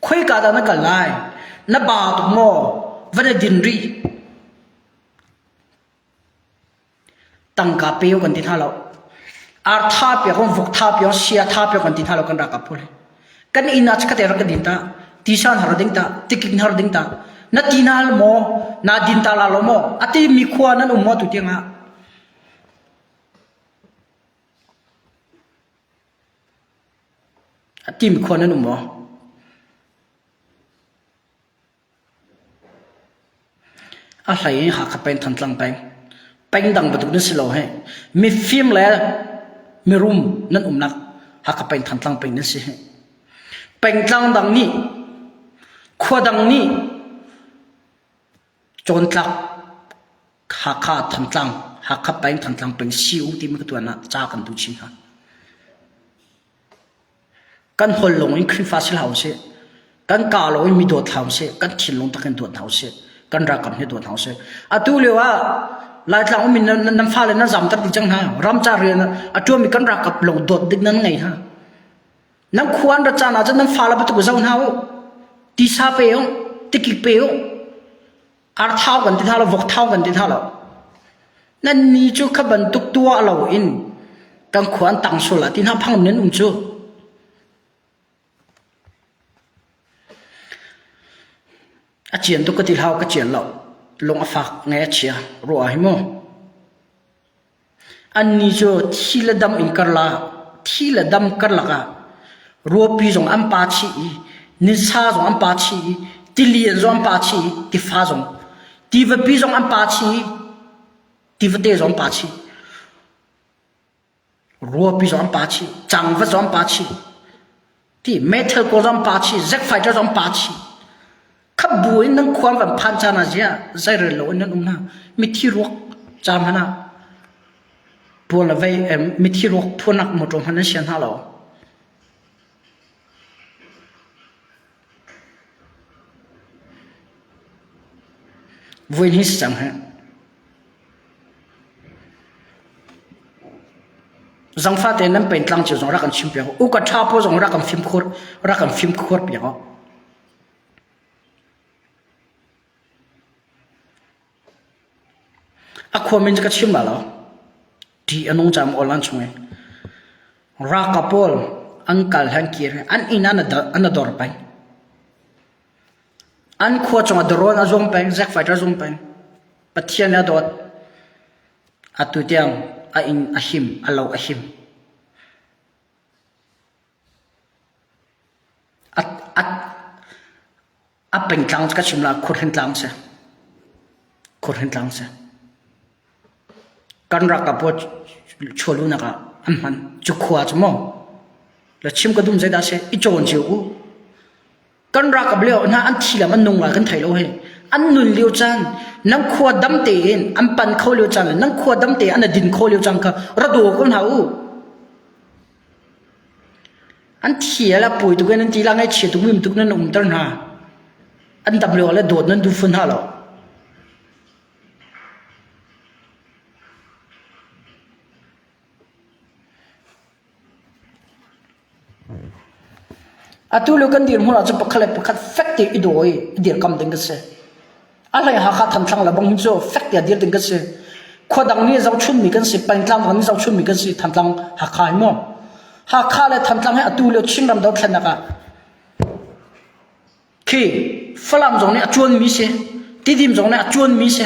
Khoika dah na kal lai? Na ba tuk maw? Va na din rih. Tangka pe kan ti hna lo. Ar tha piak vok tha piak sia tha piak kan ti hna lo kan ralkap pawl hi. Kan inn ah chikkhat rak ka din ta. Tisa na har ding ta. Tikik na har ding ta. Na ti na hal maw? Na din ta la lo maw? Ati mi khua nan um maw tu tiang ah? Ati mi khua nan um maw? A hlei in Hakha peng Thantlang peng peng dang bantuk nan si lo hih. Mifim le mirum nan umnak Hakha peng Thantlang peng nan si hih. Pengtlang dang nih khua dang nih cawntlak Hakha Thantlang Hakha peng Thantlang peng si u timi ka tuan ah ca kan duh chin hna. Kan holh lawng in Khrihfa si hlah usih. Kan kaa lawng in mi dawt hlah usih. Kan thinlung tak in dawt hna usih. Kan ralkap hi dawt hna usih. Atu lio ah Laitlang um in nan, nan fale nan zamter dih cang hna. Ramcar rian a ṭuanmi kan ralkap lawng dawt ding nan ngei hna. Nan khua an rat caan ahcun nan fale bantuk zoh hna u. Tisa pe u, tikik pe u. Ar thau kan ti hna lo, vok thau kan ti hna lo. Nan ni cu kha bantuk tuah lo in kan khua an tang sual ah ti hna phang nan um cu. A cian tuk ka ti hlau ka cian lo. Lung a fak ngai a chia ruah hi mu. Annih cu thi le dam in karlak thi le dam karlak ah ruapi zong an pa chih i nisa zong an pa chih i tilian zong an pa chih i tifa zong tivapi zong an pa chih i tivate zong an pa chih ruapi zong an pa chih cangvat zong an pa chih Ti metal ko zong pa chi, Zack fighter zong pa chi. Khap bu in nan khuang van phan caan ah ziah zeirel lo in nan um hna. Mithi ruak ca hmanh ah puan le vei mithi ruak phuanak motor hmanh nan sian hna lo. Vui hi si cang he. Zangfah tein nan pengtlang cio zong rak kan chimpiak u. Uka ṭha pawl zong rak kan fimkhur rak kan fimkhur piak u. A khua min cu ka chim la lo. Ṭih a nung cam awl an chung i ralkap pawl an kal han kir an inn ah an a dor peng. An khua cungah darawn a zuang peng, zack fighter a zuang peng. Pathian nih a dawt. Atu tiang a inn a him, a lo a him. A, a, a pengtlang ka chim la khurhin tlang si. Khurhin tlang si. Kan ralkap pawl chualunak ah an hman. Cu khua cu maw? La chim ka dum zeidah si? I cawn cio u. Kan ralkap lio hna an thi lam an nung lai kan thei lo hi. An nun lio caan. Nan khua dam tein an pan kho lio caan le nan khua dam tein an din kho lio caan kha ra daw ko hna u. An thi la pui tuk in an ti la ngaihchia tuk mim tuk nan umter hna. An dam lio le dawt nan duh fun hna lo. Atu lio kan dirhmun ahcun pakhat le pakhat fek tein i daw i i dirkam ding kan si. A hlei Hakha Thantlang le bang cu fek tein dir ding kan si. Khua dang nih zohchunmi kan si, pengtlang dang nih zohchunmi kan si, Thantlang Hakha hi mu. Hakha le Thantlang hi atu lio Chinram dothlennak ah Khi Falam zong nih a cuanmi si, Tidim zong nih a cuanmi si.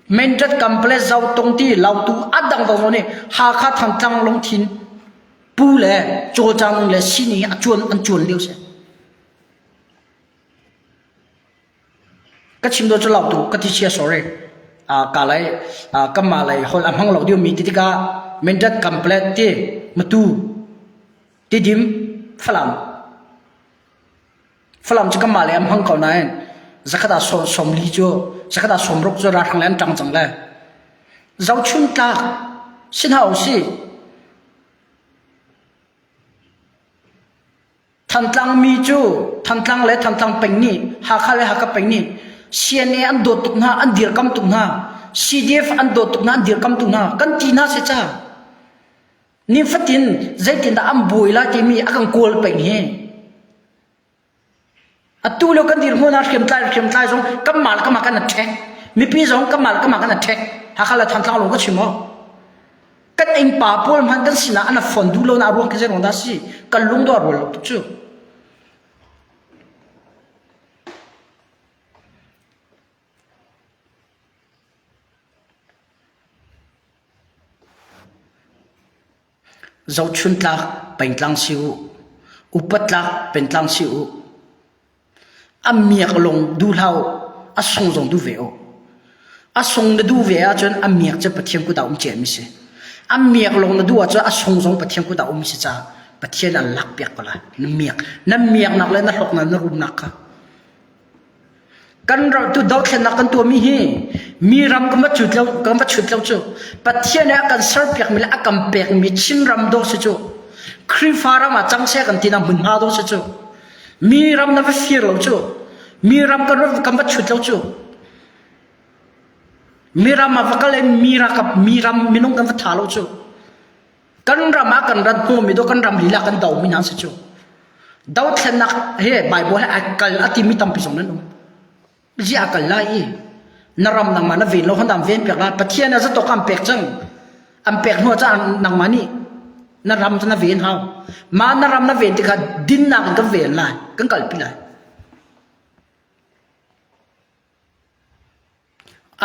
Mendrat Kample Zotung ti Lautu a dang dang zong nih Hakha Thantlang lungthin pu le cawlcang le sining a cuan an cuan lio si. Ka chim do cu Lautu ka ti chia sorry. Ka lai kanmah lei holh a hmang lo diomi ti tikah Mendrat Kample ti Matu Tidim Falam Falam cu kanmah lei an hmang ko nain zakhat ah 40 cu zakhat ah 60 cu ralhrang lei an ṭang cang le zohchun tlak si hna usih. Thantlang mi cu Thantlang le Thantlang peng nih Hakha le Hakha peng nih CNA an dawt tuk hna an dirkam tuk hna CDF an dawt tuk hna an dirkam tuk hna kan ti hna si ca. Nifatin zeitindah an buai lai timi a kan kawl peng hi. Atu lio kan dirhmun ah hriamtlai hriamtlai zong kanmah le kanmah kan attack. Mipi zong kanmah le kanmah kan attack. Hakha le Thantlang lawng ka chim aw. Kan innpa pawl hmanh kan sinah an fon duh lo na ruang khi zei ruang dah si? Kan lung dawh rual lo tuk cu. Zohchuntlak pengtlang si u. Upattlak pengtlang si u. A miak lung duh hlah u. A sung zong duh ve u. A sung na duh ve ahcun a miak cu Pathian kut ah um ciami si. A miak lung na duh ahcun a sung zong Pathian kut ah um si caah Pathian an lakpiak ko lai. Na miak. Na miaknak le na hlawknak na rumnak kha. Kan ram tu dothlennak kan tuahmi hi mi ram kan va cut lo kan va chut lo cu Pathian nih a kan serpiakmi le a kan pekmi Chinram dawh si cu Khrihfa ram ah cang seh kan ti nak hmunhma dawh si cu mi ram na va fir lo cu mi ram kan kan va chut lo cu mi ram ah va kal in mi rakap mi ram minung kan va tha lo cu Kan ram ah kan rat hnawmi do kan ram lila kan domi hna si cu. Dothlennak he Bible he ai kal a timi tampi zong nan um. Zia kal lai i na ram nangmah na ven lo hon dam ven piak lai Pathian a zatok an pek cang. An pek hnu ah nangmah nih na ram cu na ven hau. Mah na ram na ven tikah dinnak in kan ven lai, kan kalpi lai.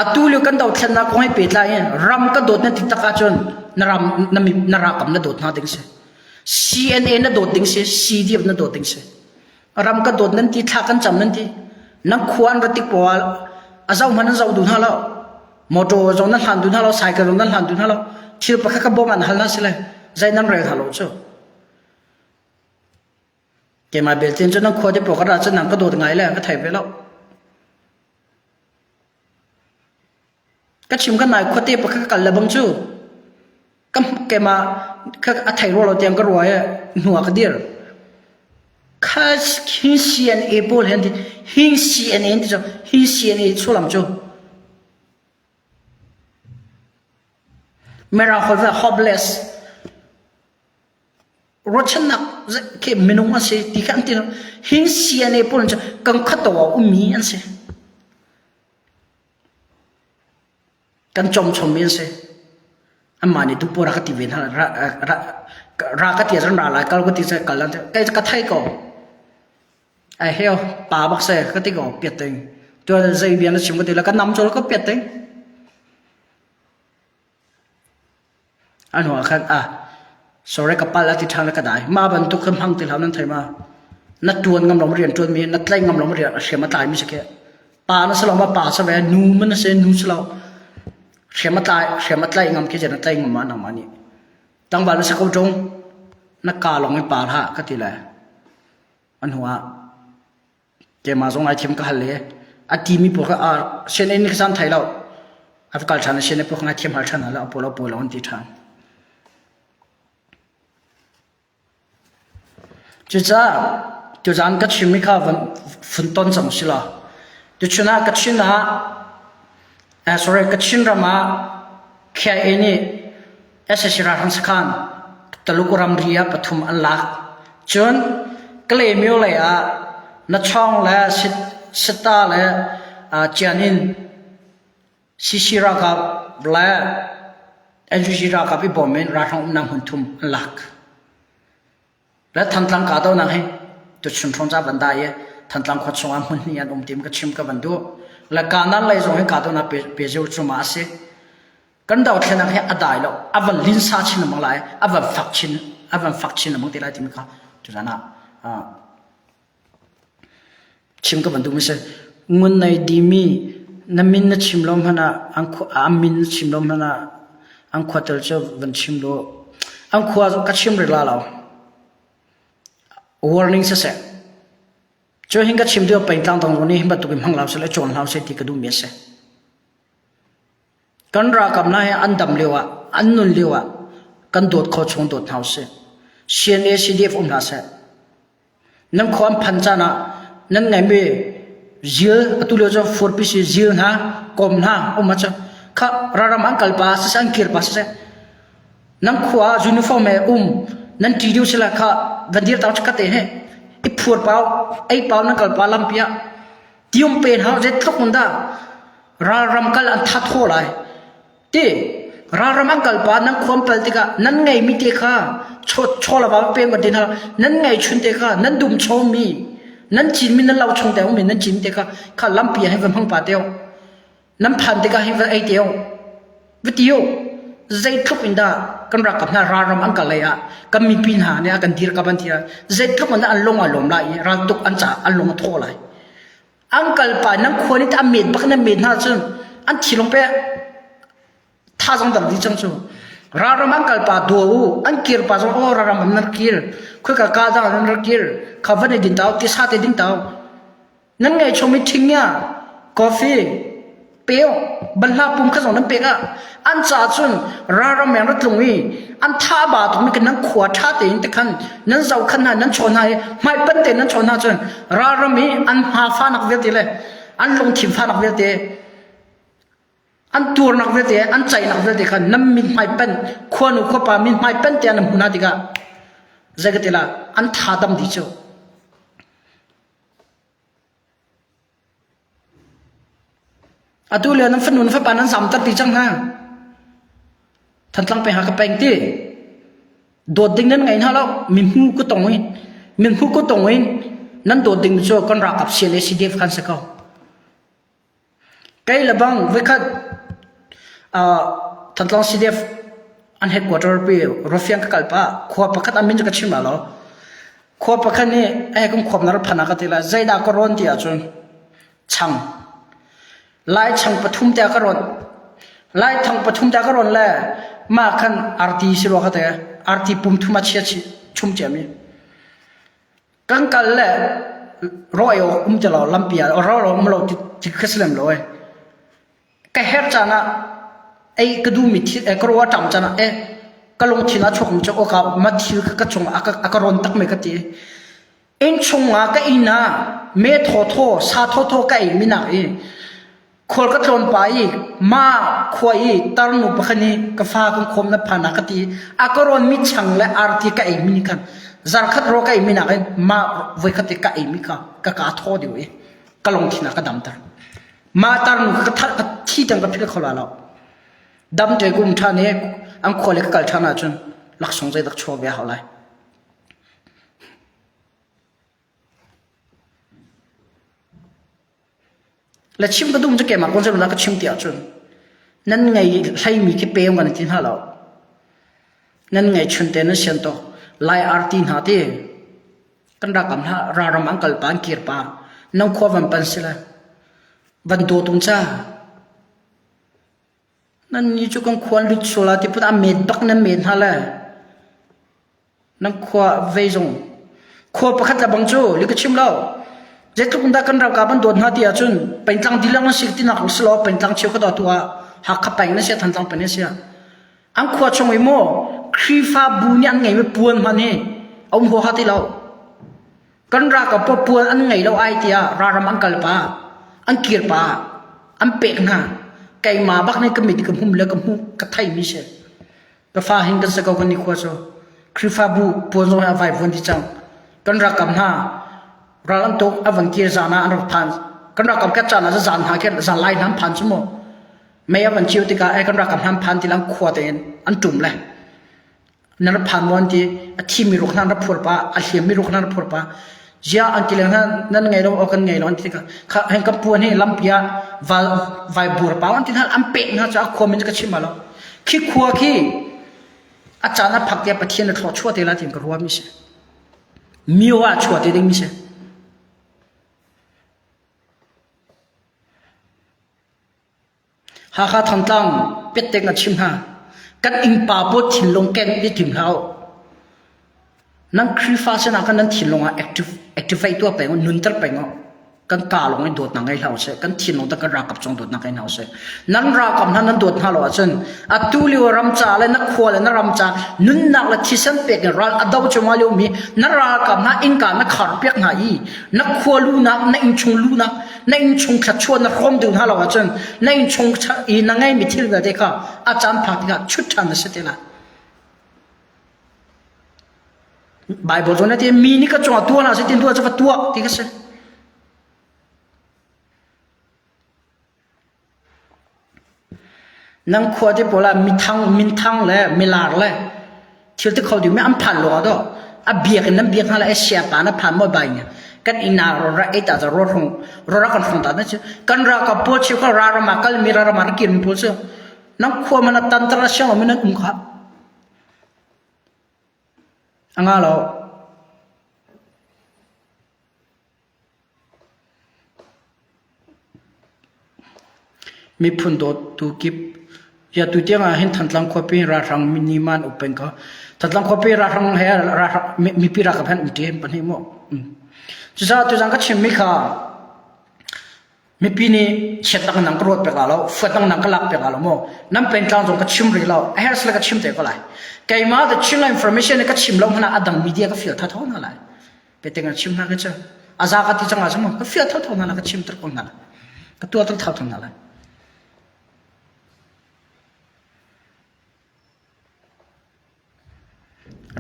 Atu lio kan dothlennak kong he pehtlai in ram ka dawt na ti tak ahcun na ram na na ralkap na dawt hna ding si. CNA na dawt ding si, CDF na dawt ding si. Ram ka dawt nan ti, thla kan cam nan ti. Nan khua an rat tik poah a zoh hmanh an zoh duh hna lo. Motor zong nan hlan duh hna lo, cycle zong nan hlan duh hna lo. Thil pakhat ka bawm an hal hna si le zei nan rel hna lo cu. Keimah belte cun nan khua te pawl ka ra cun nang ka dawt ngai le ka thei ve lo. Ka chim kan nai khuate pakhat ka kal le bang cu ka keimah ka a thei rua lo tiang ka rua i hnu ah ka dir. Kha hi CNA pawl he an ti hi CNA an ti cu hi CNA sullam cu Mirang holh hopeless ruahchannak khi minung an si ti kha an ti hi CNA pawl cu kan khato ah ummi an si kan chom chommi an si anmah nih duhpoh ra ka ti ve hna ra ra ra ka ti ahcun ra lai kal ka ti cun kal kai ka thei ko ai heo pa bak se ka ti ko piat ting tuan zei bia na chim ka ti la ka nam chol ka piat ting A hnuah khan ah sorry ka palh a ti ṭhan le ka dai. Mah bantuk kha hmang ti hlah nan thei ma? Na ṭuan ngam lo rian ṭuanmi, na tlaih ngam lo rian hriam a tlaimi si khi. Pa na si lo ma pa si ve, nu man na si, nu si lo. Hriam a tlai, hriam a tlaih ngam khi na tlaih ngam ma nangmah nih. Tlangval na si ko ṭung, na ka lawng in pa hlah ka ti le. A hnuah keimah zong ai thiam ka hal i a. A timi pawl kha sianginn nih san thai lo. A va kal ṭhan i sianginn pawl kha ngaithiam hal ṭhan hna lo, a pawl a pawl lo an ti ṭhan. Cucaah tuzaan ka chimmi kha van funton cang si law tuchun ah Kachin ah eh, sorry Kachin ram ah KIA nih sac ralhrang sakhan Taluk ramri ah pathum an lak. Cun Kalaymyo lei ah Nachawng le Sita le Cianin CC ralkap le NUG ralkap i bawm in ralhrang umnak hmun thum an lak. Le Thantlang kahdohnak hi tuchun hrawng ca van dai i Thantlang khua chungah hmun hnih an um tim ka chim ka van duh. Le Kanan lei zong hi kahdohnak pe pe cuma a si. Kan dothlenak hi a dai lo. A van linsa chin lengmang lai, a van fak chin, a van fak chin lengmang te lai timi kha tuzan ah Chim ka van duhmi si. Ngun nei dimi na min na chim lo hmanh ah an khua an min na chim lo hmanh ah an khua tel cu van chim law an khua ka chim rih la lo. Warning siseh. Cu hin ka chim deuh pengtlang dang nih hi bantuk in hmang hlah seh cawn hlah seh ti ka duhmi a si. Kan ralkap hna hi an dam lio ah an nun lio ah kan dawt kho chung dawt hna usih. CNA CDF um hlah seh. Nan khua an phan caan ah nan ngeihmi zil atu lio cu furpi si zil hna kom hna um ahcun kha ralram an kal pa siseh an kir pa siseh nan khua ah uniform he um nan ṭi deuh sila kha van dir tang chikkhat te he i phur pau ei pau nan kal pa lampi ah tium pe hna zeitluk in dah ralram kal an tha thaw lai Ti ralram an kal pa nan khuam pal tikah nan ngeimi te kha chaw la va peng kan ti hna nan ngei chun te kha nan dum chawmi nan cinmi nan lo chung te mi nan cin te kha kha lampi ah hin va hmang pa teo nan phan tikah hin va ei teo va tio zeitluk in dah kan rakap hna ralram an kal lei ah kan mipi hna nih a kan dir ka ban ti zeitluk in dah an lung a lawm lai i raltuk an ca an lung a thaw lai An kalpa nan khua nih a met bak nan met hna cun an thilong pe thazang dam dih cang cu. Ralram an kalpa dua u an kir pa zong aw ralram an rak kir khoika ka dah nan rak kir kha van i din tau tisa te ding tau nan ngai chomi thing ya coffee peo banhla pum kha zong nan pek ah an ca cun ralram meng ra tlung i an tha ba tuk mi kan nan khua tha tein te khan nan zo khan hna nan chawn hna i hmai pan te nan chawn hna cun ralram i an hma fa nak vialte le an lungthin fa nak vialte an turnak vialte an cainak vialte khan nan min hmai pan khuanu khuapa min hmai pan te an hmu hna tikah zei ka ti la an tha dam di cu Atu lio nan fanu nan fapa nan zamter ti cang hna. Thantlang peng ha ka peng ti. Dawt ding nan ngei hna lo. Min hmu ku tong in min hmu ku tong in nan dawt ding cu kan ralkap CNA CDF khan si ko. Kei le bang voikhat uh, Thantlang CDF an headquarter pi Rufiang ka kal pa khua pakhat an min cu ka chim la lo. Khua pakhat nih eh kan khuam na ra phan ah ka ti lai zeidah ka rawn ti ahcun chang lai chang pathum te ka rawn lai thang pathum te ka rawn le mah khan arti si rua ka te arti pum thum a chia chi chum cia mi kan kal le ro ei awk um ti lo lampi ah ro um lo ti ti kha si lem lo e Ka herh caan ah ei ka duhmi thil eh, ka ruah a ṭam caan ah eh ka lungthin ah chuakmi cu awka ma thil kha ka cung ah a ka rawn tak mei ka ti. Innchung ah ka inn ah me thawthaw sa thawthaw ka ei mi nak i khual ka tlawn pa i ma khua i tarnu pakhat nih ka fa kan khawm na phan ah ka ti a ka rawn mi chang le arti ka ei mi nih khan zarkhat ro ka ei mi nak in ma voikhat te ka ei mi kha ka ka thaw deuh i ka lungthin ah ka damter. Mah tarnu ka thar ka thi tiang ka philh kho la lo. Dam te kum ṭhan i an khua le ka kal ṭhan ahcun laksawng zeidak chuak ve hau lai. Le chim ka dum cu keimah kong cu ka chim ti ahcun nan ngei hleimi khi pe kan ti hna lo. Nan ngei chun te nan sian tawk lai arti hna ti Kan rakam hlah ralram an kal pa an kir pa no khua van pan sila van daw tung cha nan ni cu kan khua lut suala ti put a met bak nan met hna le nan khua vei zong khua pakhat la bang cu li ka chim lo. Zeitluk in dah kan ralkap an dawt hna ti ahcun pengtlang dihlak an si tinak si lo pengtlang cheukhat ah tu ah Hakha peng na si Thantlang peng na si an khua chung i maw Khrihfabu nih an ngeimi puan hmanh hi a um huaha ti lo. Kan ralkap pawl puan an ngei lo ai tiah ralram an kal pa an kir pa an pek hna keimah bak nih ka mit ka hmum le ka hmuh ka theimi si. Ka fa hin kan si ko kan nikhua cu. Khrihfabu puan zong hi a vaivuan dih cang. Kan ralkap hna ral an tuk a van kir zan ah an rak phan. Kan ralkap ket caan ah zan hna khin zan lai hna an phan cu mu. Mei a van cio tikah ai kan ralkap hna an phan ti lang khua tein an ṭum le. Nan rak phan maw an ti. A thimi ruak hna an rak phur pah, a hliammi ruak hna an rak phur pah. Ziah an ti leng hna nan ngei lo aw kan ngei lo an ti tikah kha heng kan puan hi lampi ah val vai bur pau an ti hna an pek hna cu a khua min cu ka chim lo. Khi khua khi a caan a phak tiah Pathian a thlawh chuah te lai tiin ka ruah mi si. Mio ah chuah te ding mi si. Hakha Thantlang pettek na chim hna. Kan innpa pawl thinlung keng i tim hlah u. Nan Khrihfa sinah khan nan thinlung ah active, activate tuah peng u, nunter peng u. Kan ka lawng in dawtnak ngei hlah u sih. Kan thinlung te kan ralkap cung dawtnak ngei hna u sih. Nan ralkap hna nan dawt hna lo ahcun atu lio ram ca le na khua le na ram ca nunnak le thisen pek in ral a do cuahmah lio mi na ralkap hna innka na khar piak hna i na khua lunak na innchung lunak na innchung thluachuah na hrawm ding hna lo ahcun na innchung i na ngeimi thil vialte kha a caan phak tikah chut ṭhan na si te lai. Bible cu na ti mi nih ka cungah tuah hna seh tin tuah cu va tuah ti ka si. Nan khua te pawl ah mithang minthang le milar le thil ti kho ding mi an phan lawng ah daw a biak in nan biak hna le a sia pa na phan maw bai nya kan inn ah ro ra ei ta ro hrung ro ra kan hrung ta na chu kan ra ka pawl chiu ka ra rama kal mi ra rama ra kir mi pawl cu nan khua man a tan tar a siang mi nan um kha anga lo Miphun dawtu kip ya tu tiang ah hin Thantlang khuapi ralhrang ni man uk peng ko. Thantlang khuapi ralhrang he ralhrang mipi ralkap han um ṭi pahnih mu. Cucaah tuzaan ka chimmi kha mipi nih chiatnak nang ka ruat pek la lo, fuatnak nang ka lak pek la lo mu. Nan pengtlang zong ka chim rih lo. A herh sile ka chim te ko lai. Keimah the Chinland information ka chim lo hmanh ah a dang media ka feel thatho hna lai. Peteng a chim hna ka cu a za ka ti cang ah cun ka fial thotho hna la ka chim ter ko hna la ka tuah ter thotho hna la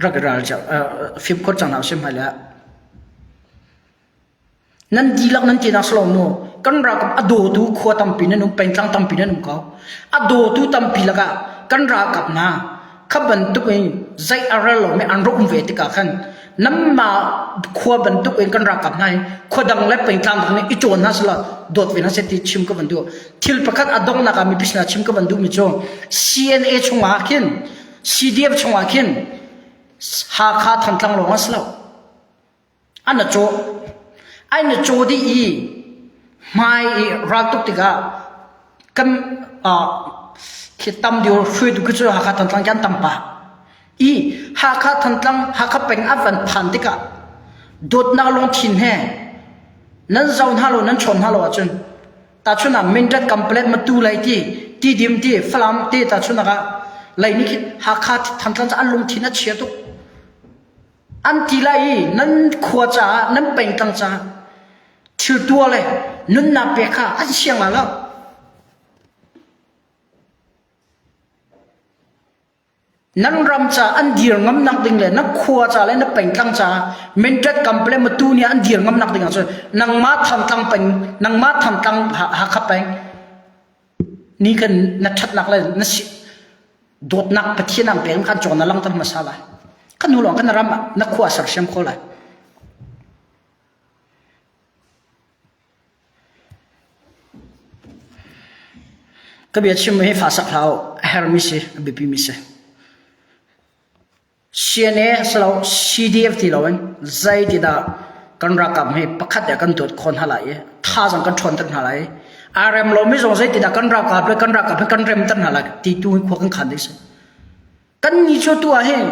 rak ral fimkhur cang hna usih hmai le nan dihlak nan ti nak silo mu kan ralkap a dawtu khua tampi nan um pengtlang tampi nan um ko a dawtu tampi lakah kan ralkap hna kha bantuk in zei a rel lomi an rak um ve tikah khan nanmah khua bantuk in kan ralkap hna hi khua dang le pengtlang dang nih i cawn hna selaw dawt ve hna seh ti chim ka van duh thil pakhat a donghnak ah mipi sinah chim ka van duhmi cu CNA chungah khin CDF chungah khin Hakha Thantlang lawng a si lo An a cawh. An a caw dih i hmai i raltuk tikah kan uh, khi tam deuh hruaitu khi cu Hakha Thantlang kan tam pah. I Hakha Thantlang Hakha peng a van phan tikah dawtnak lungthin he nan zoh hna lo nan chawn hna lo ahcun tahchun ah Mindat Kamplet Matu lei ti Tidim ti Falam ti tahchun ah lei nih khi Hakha Thantlang cu an lungthin a chia tuk. An ti lai i nan khua caah nan pengtlang caah thil tuah le nunnak pek kha an siang lai lo. Nan ram ca an dir ngamnak ding le na khua ca le na pengtlang caah Mindat Kample Matu nih an dir ngamnak ding ahcun nangmah Thantlang peng nangmah Thantlang Hakha peng ni kan na ṭhatnak le na si dawtnak Pathian an pek kan cawn na langter hmasa lai kan hnu lawng kan ram ah na khua sersiam kho lai ka bia chim hi fa sak hlau a hermi si a biapi mi si CNA silo CDF ti loin zei ti dah kan ralkap hi pakhat le kan dawt khawh hna lai i thazaang kan ṭhawnter hna lai i aa rem lomi zong zei ti dah kan ralkap le kan ralkap hi kan remter hna lai ti tu hi khua kan khan ding si. Kan ni cu tu ah hin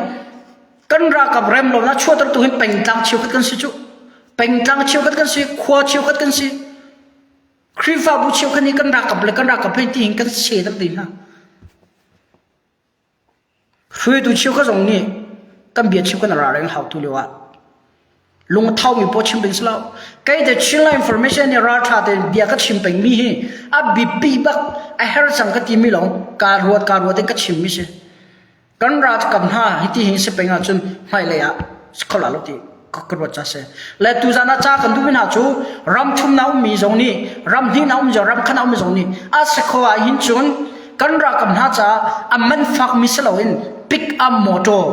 kan ralkap rem lonak chuahtertu hin pengtlang cheukhat kan si cu. Pengtlang cheukhat kan si, khua cheukhat kan si. Khrihfabu cheukhat nih kan ralkap le kan ralkap hei ti hin kan se tak ti hna. Hruaitu cheukhat zong nih kan bia chim kan ra reng hau tu lio ah lungtho mi paw chim ding si lo. Kei te Chinland Information nih raltha tein bia ka chim peng mi hi a bipi bak a her cang ka ti mi lawng kaa ruat kaa ruat in ka chim mi si. Kan ralkap hna hiti hin si peng ahcun hmailei ah si kho la lo ti ka ruat ca si. Le tuzan ah ca kan duhmi hna cu ram thum na ummi zong nih ram hnih na um zong ram khat na ummi zong nih a si kho ah hin cun kan ralkap hna caah a man fakmi si loin pick up motor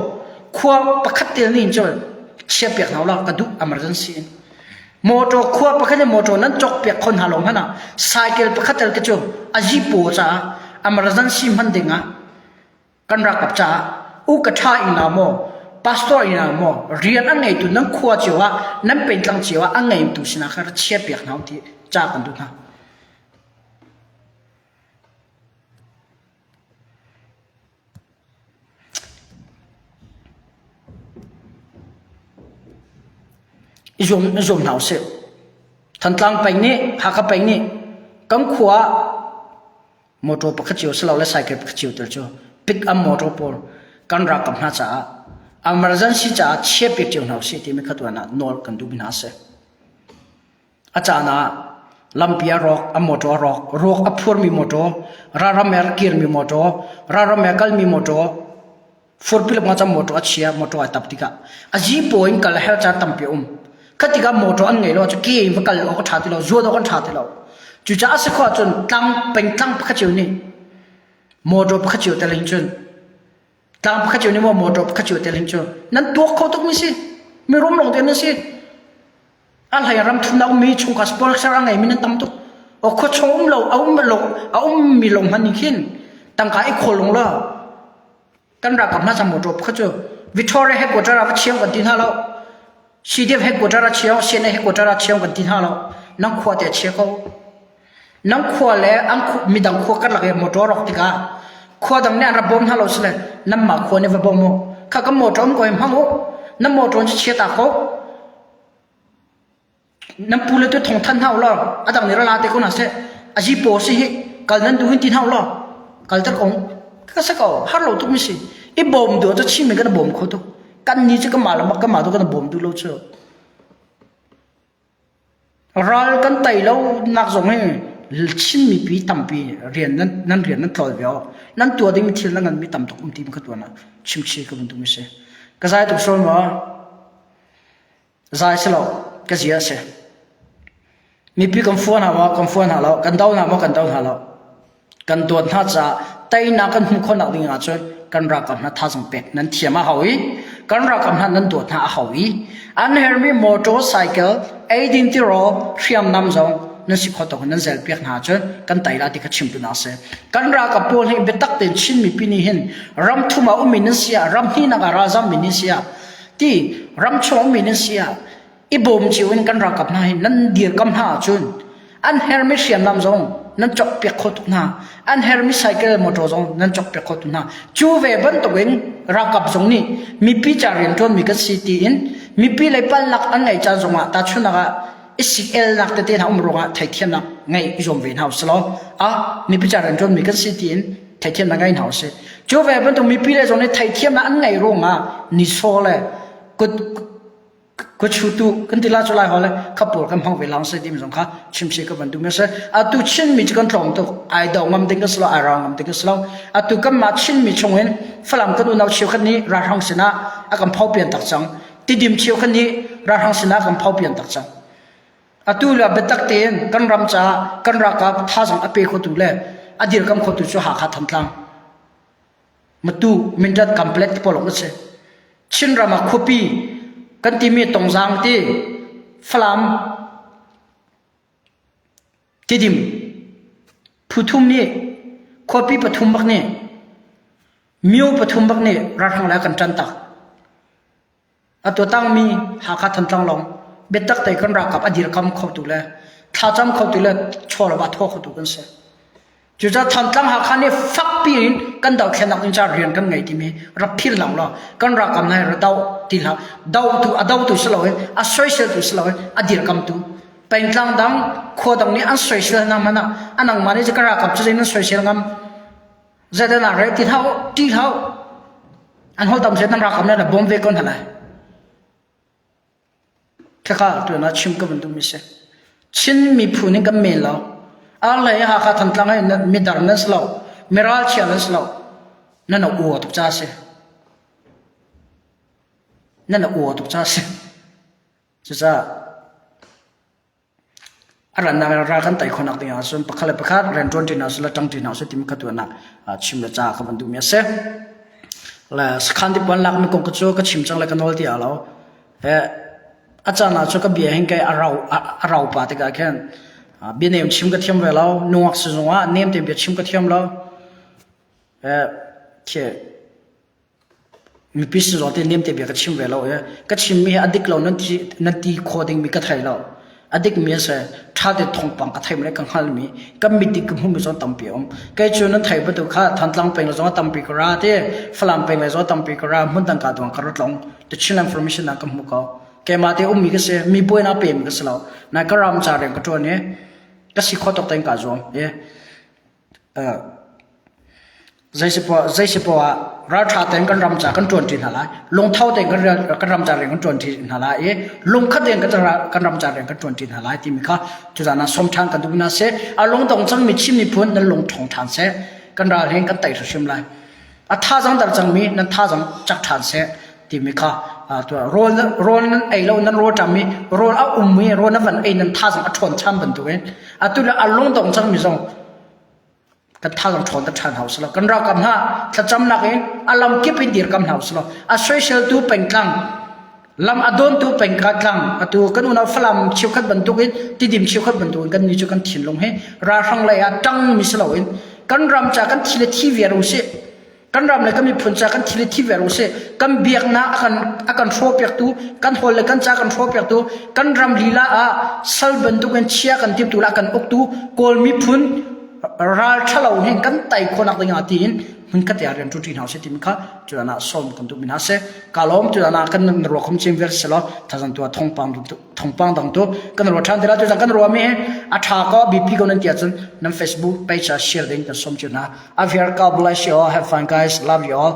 khua pakhat tel nih hin cun chia piak hna ulaw ka duh emergency in. Motor khua pakhat in motor nan cawk piak kho hna lo hmanh ah cycle pakhat tel ke cu a zipaw caah emergency hman ding ah kan ralkap caah u ka ṭha ing na maw pastor ing na maw rian a ngeitu nan khua cio ah nan pengtlang cio ah a ngeitu sinah khan ra chia piak hna u ti ca kan duh hna. I zuam, i zuam hna usih. Thantlang peng nih, Hakha peng nih kan khua ah motor pakhat cio silole cycle pakhat cio tel cu pick up motor pawl kan ralkap hna caah emergency caah chiah piak cio hna usih timi kha tuan ah nawl kan duhmi hna a si. A caan ah lampi a rawk, a motor a rawk, ruak a phurmi motor, ralram he a kirmi motor, ralram he a kalmi motor, Furpi le cam motor a chia, motor ai tap tikah a zipaw in kal a herh caan tampi a um. Kha tikah motor an ngei lo cu ke in va kal awk a ṭha ti lo, zuan awk an ṭha ti lo. Cucaah a si khawh ahcun tlang pengtlang pakhat cio nih motor pakhat cio tel hin cun tlang pakhat cio nih maw motor pakhat cio tel hin cun nan tuak kho tukmi si. Mirum lawng te nan si. A hlei ram thumnak ummi chungkhar sponsor a ngeimi nan tam tuk. O khuachung um lo a um lo a ummi lawng hmanh nih khin tangka i khawl lung law Kan ralkap hna cang motor pakhat cu Victoria headquarter ah va chiang kan ti hna lo. CDF headquarter ah chiang, CNA headquarter ah chiang kan ti hna lo. Nang khua te chia ko. Nang khua le an midang khua karlak i motor rawk tikah khua dang nih an rak bawm hna lo sile nanmah khua nih va bawm u. Kha kan motor um ko hi hmang u. Nan motor cu chia ta ko. Nan pu le tu thong than hna u law a dang nih ra la te ko hna seh. A zi paw si hi kal nan duh hin ti hna u law kal ter ko ka sa ko har lo tuk mi si. I bawm duh cu Chin mi kan bawm kho tuk. Kan ni cu kanmah le kanmah tu kan bawm duh lo cu. Ral kan tei lo nak zong hi Chin mipi tampi rian nan nan rian nan tlawl ve awk. Nan tuah ding thil nan ngan mi tam tuk um ti ka tuan ah chimchi ka vun duh mi si. Ka zai tuk sawn maw? Zai si lo, ka zia a si. Mipi kan fuan hna maw, kan fuan hna lo, kan do hna maw, kan do hna lo. Kan dawt hna caah teinak kan hmuh khawhnak ding ahcun kan ralkap hna thazang pek nan thiam a hau i kan ralkap hna nan dawt hna a hau i an hermi motor cycle eidin tirawl hriamnam zong nan si khawh tawk in nan zel piak hna ahcun kan tai la ti kha chim tu na si. Kan ralkap pawl hi biatak tein Chin mipi nih hin ram thum ah ummi nan si ah ram hnihnak ah ralzam mi nan si ah ti ramchung mi nan si ah i bawm cio in kan ralkap hna hi nan dirkam hna ahcun an hermi hriamnam zong nan cawk piak kho tuk hna an hermi cycle motor zong nan cawk piak kho tuk hna cu ve bantukin ralkap zong nih mipi ca rianṭuan mi kan si tiin mipi lei palnak an ngeih caan zongah tahchunhnak ah i sik-elnak tete hna um ruangah theithiamnak ngeih i zuam ve hna usih a mipi ca rianṭuan mi kan si tiin theithiamnak ngei hna usih. Cu ve bantuk mipi le zong nih theithiamnak an ngeih ruangah nisaw le kut kutchutu kan ti la cu lai hol le kha pawl kan hmang ve lang se tim zong kha chimsi ka van duh mi se atu Chin mi cu kan tlawm tuk ai do ngam ding ka si lo ai rang ngam ding ka si lo atu kan mah Chin mi chung in Falam kan unau cheukhat nih ralhrang sinah a kan phau pian tak cang Tidim cheukhat nih ralhrang sinah a kan phau pian tak cang Atu le biatak tein kan ram caah kan ralkap thazang a pe khotu le a dirkam khotu cu Hakha Thantlang Matu Mindat Complex pawl an si. Chinram ah khuapi kan timi Tongzang ti Falam Tidim phuthum nih khuapi pathum bak nih myo pathum bak nih ralhrang le kan ṭan tak. A tuatangmi Hakha Thantlang lawng biatak te kan ralkap a dirkam khotu le thlacam khotu le chaw le va thaw khotu kan si. Cucaah Thantlang Hakha nih fakpi in kan dohthlennak ding caah rian kan ngei timi rak philh hlah law kan ralkap hna hi ra doh ti hlah. Dohtu a dotu si loin a soiseltu si loin a dirkamtu pengtlang dang khua dang nih an soisel hna hmanh ah a nangmah nih ka ralkap cu zei nan soisel ngam zeidah na re ti hlah u ti hlah u an holh tam nan ralkap nih na bawm ve ko hna lai. Khakha tuan ah chim ka van duhmi si. Chin miphun in kan men lo. Arlei Hakha Thantlang hi midar nan si lo. Miralchia nan si lo. Nan a ua tuk ca si. Nan a ua tuk ca si. Cucaah A rannak in ral kan tei khawhnak ding ahcun pakhat le pakhat rianṭuan ṭi hna usih le ṭang ṭi hna usih timi kha tuan ah chim le ca ka van duhmi a si. Le sakhan tipuan lakmi kong ka cu ka chim cang le ka nawl ti ah lo. A caan ah cu ka bia hin kei a rau a rau pa tikah khin bia nem chim ka thiam ve lo. Nungak sizung ah nem tein bia chim ka thiam lo. Khi Mipi sin zong te nemte bia ka chim ve lo i ka chimmi hi a dik lo nan ti nan ti khawh dingmi ka thei lo. A dikmi a si. Ṭha te thawngpang ka theimi le ka hngalmi ka mit i ka hmuhmi zong tampi a um. Kei cu nan theih bantuk kha Thantlang peng le zong tampi ka ra ti, Falam peng le zong tampi ka ra, hmundang ka duang ka ra tlong. The Chinland Information ah ka hmu ko. Keimah te ummi ka si, mi buainak pemi ka si lo. Nai ka ram ca rian ka ṭuan i ka si khawh tawk tein kaa zuam. I Zeisipoah ah ralṭha tein kan ram ca kan ṭuanṭi hna lai. Lungtho tein kan ram ca rian kan ṭuanṭi hna lai i lungkhat tein kan ram ca rian kan ṭuanṭi hna lai timi kha tuzaan ah sawm ṭhan kan duh hna seh. A lungdong cangmi Chin miphun nan lung ṭhawng ṭhan seh. Kan ral hin kan tei hrimhrim lai. A thazaang dar cangmi nan thazaang cak ṭhan seh timi kha rawl rawl nan ei lo nan rawl ṭam i rawl a um i rawl na van ei nan thazaang a ṭhawn ṭhan bantukin atu le a lungdong cangmi zong kan thazaang ṭhawn ta ṭhan hau silo kan ralkap hna thlacamnak in a lam kip in dirkam hna usilo a soiseltu pengtlang lam a dawntu pengtlang atu kan unau Falam cheukhat bantukin Tidim cheukhat bantukin kan ni cu kan thinlung hi ralhrang lei ah ṭang mi si loin kan ram ca kan thi le thi viar usih kan ram le kan miphun ca kan thi le thi viar usih kan biaknak a kan a kan hrawhpiaktu kan hawl le kan ca kan hrawhpiaktu kan ram lila ah sal bantukin chia kan timtu le a kan uktu Kawl miphun ral ṭhalo hin kan tai khawhnak ding ah tiin hmun khat ah rian ṭuṭi hna usih timi kha cudan ah sawm kan duhmi hna si ka lawm cudan ah kan ruak khom chin vial selaw thazang tu thongpang thongpang dang tu kan ruah ṭhan tila cudan kan ruah mi a ṭha ko BP ko nan ti ahcun nan Facebook page ah share ding kan sawm cio hna I've here God bless you all have fun guys love you all.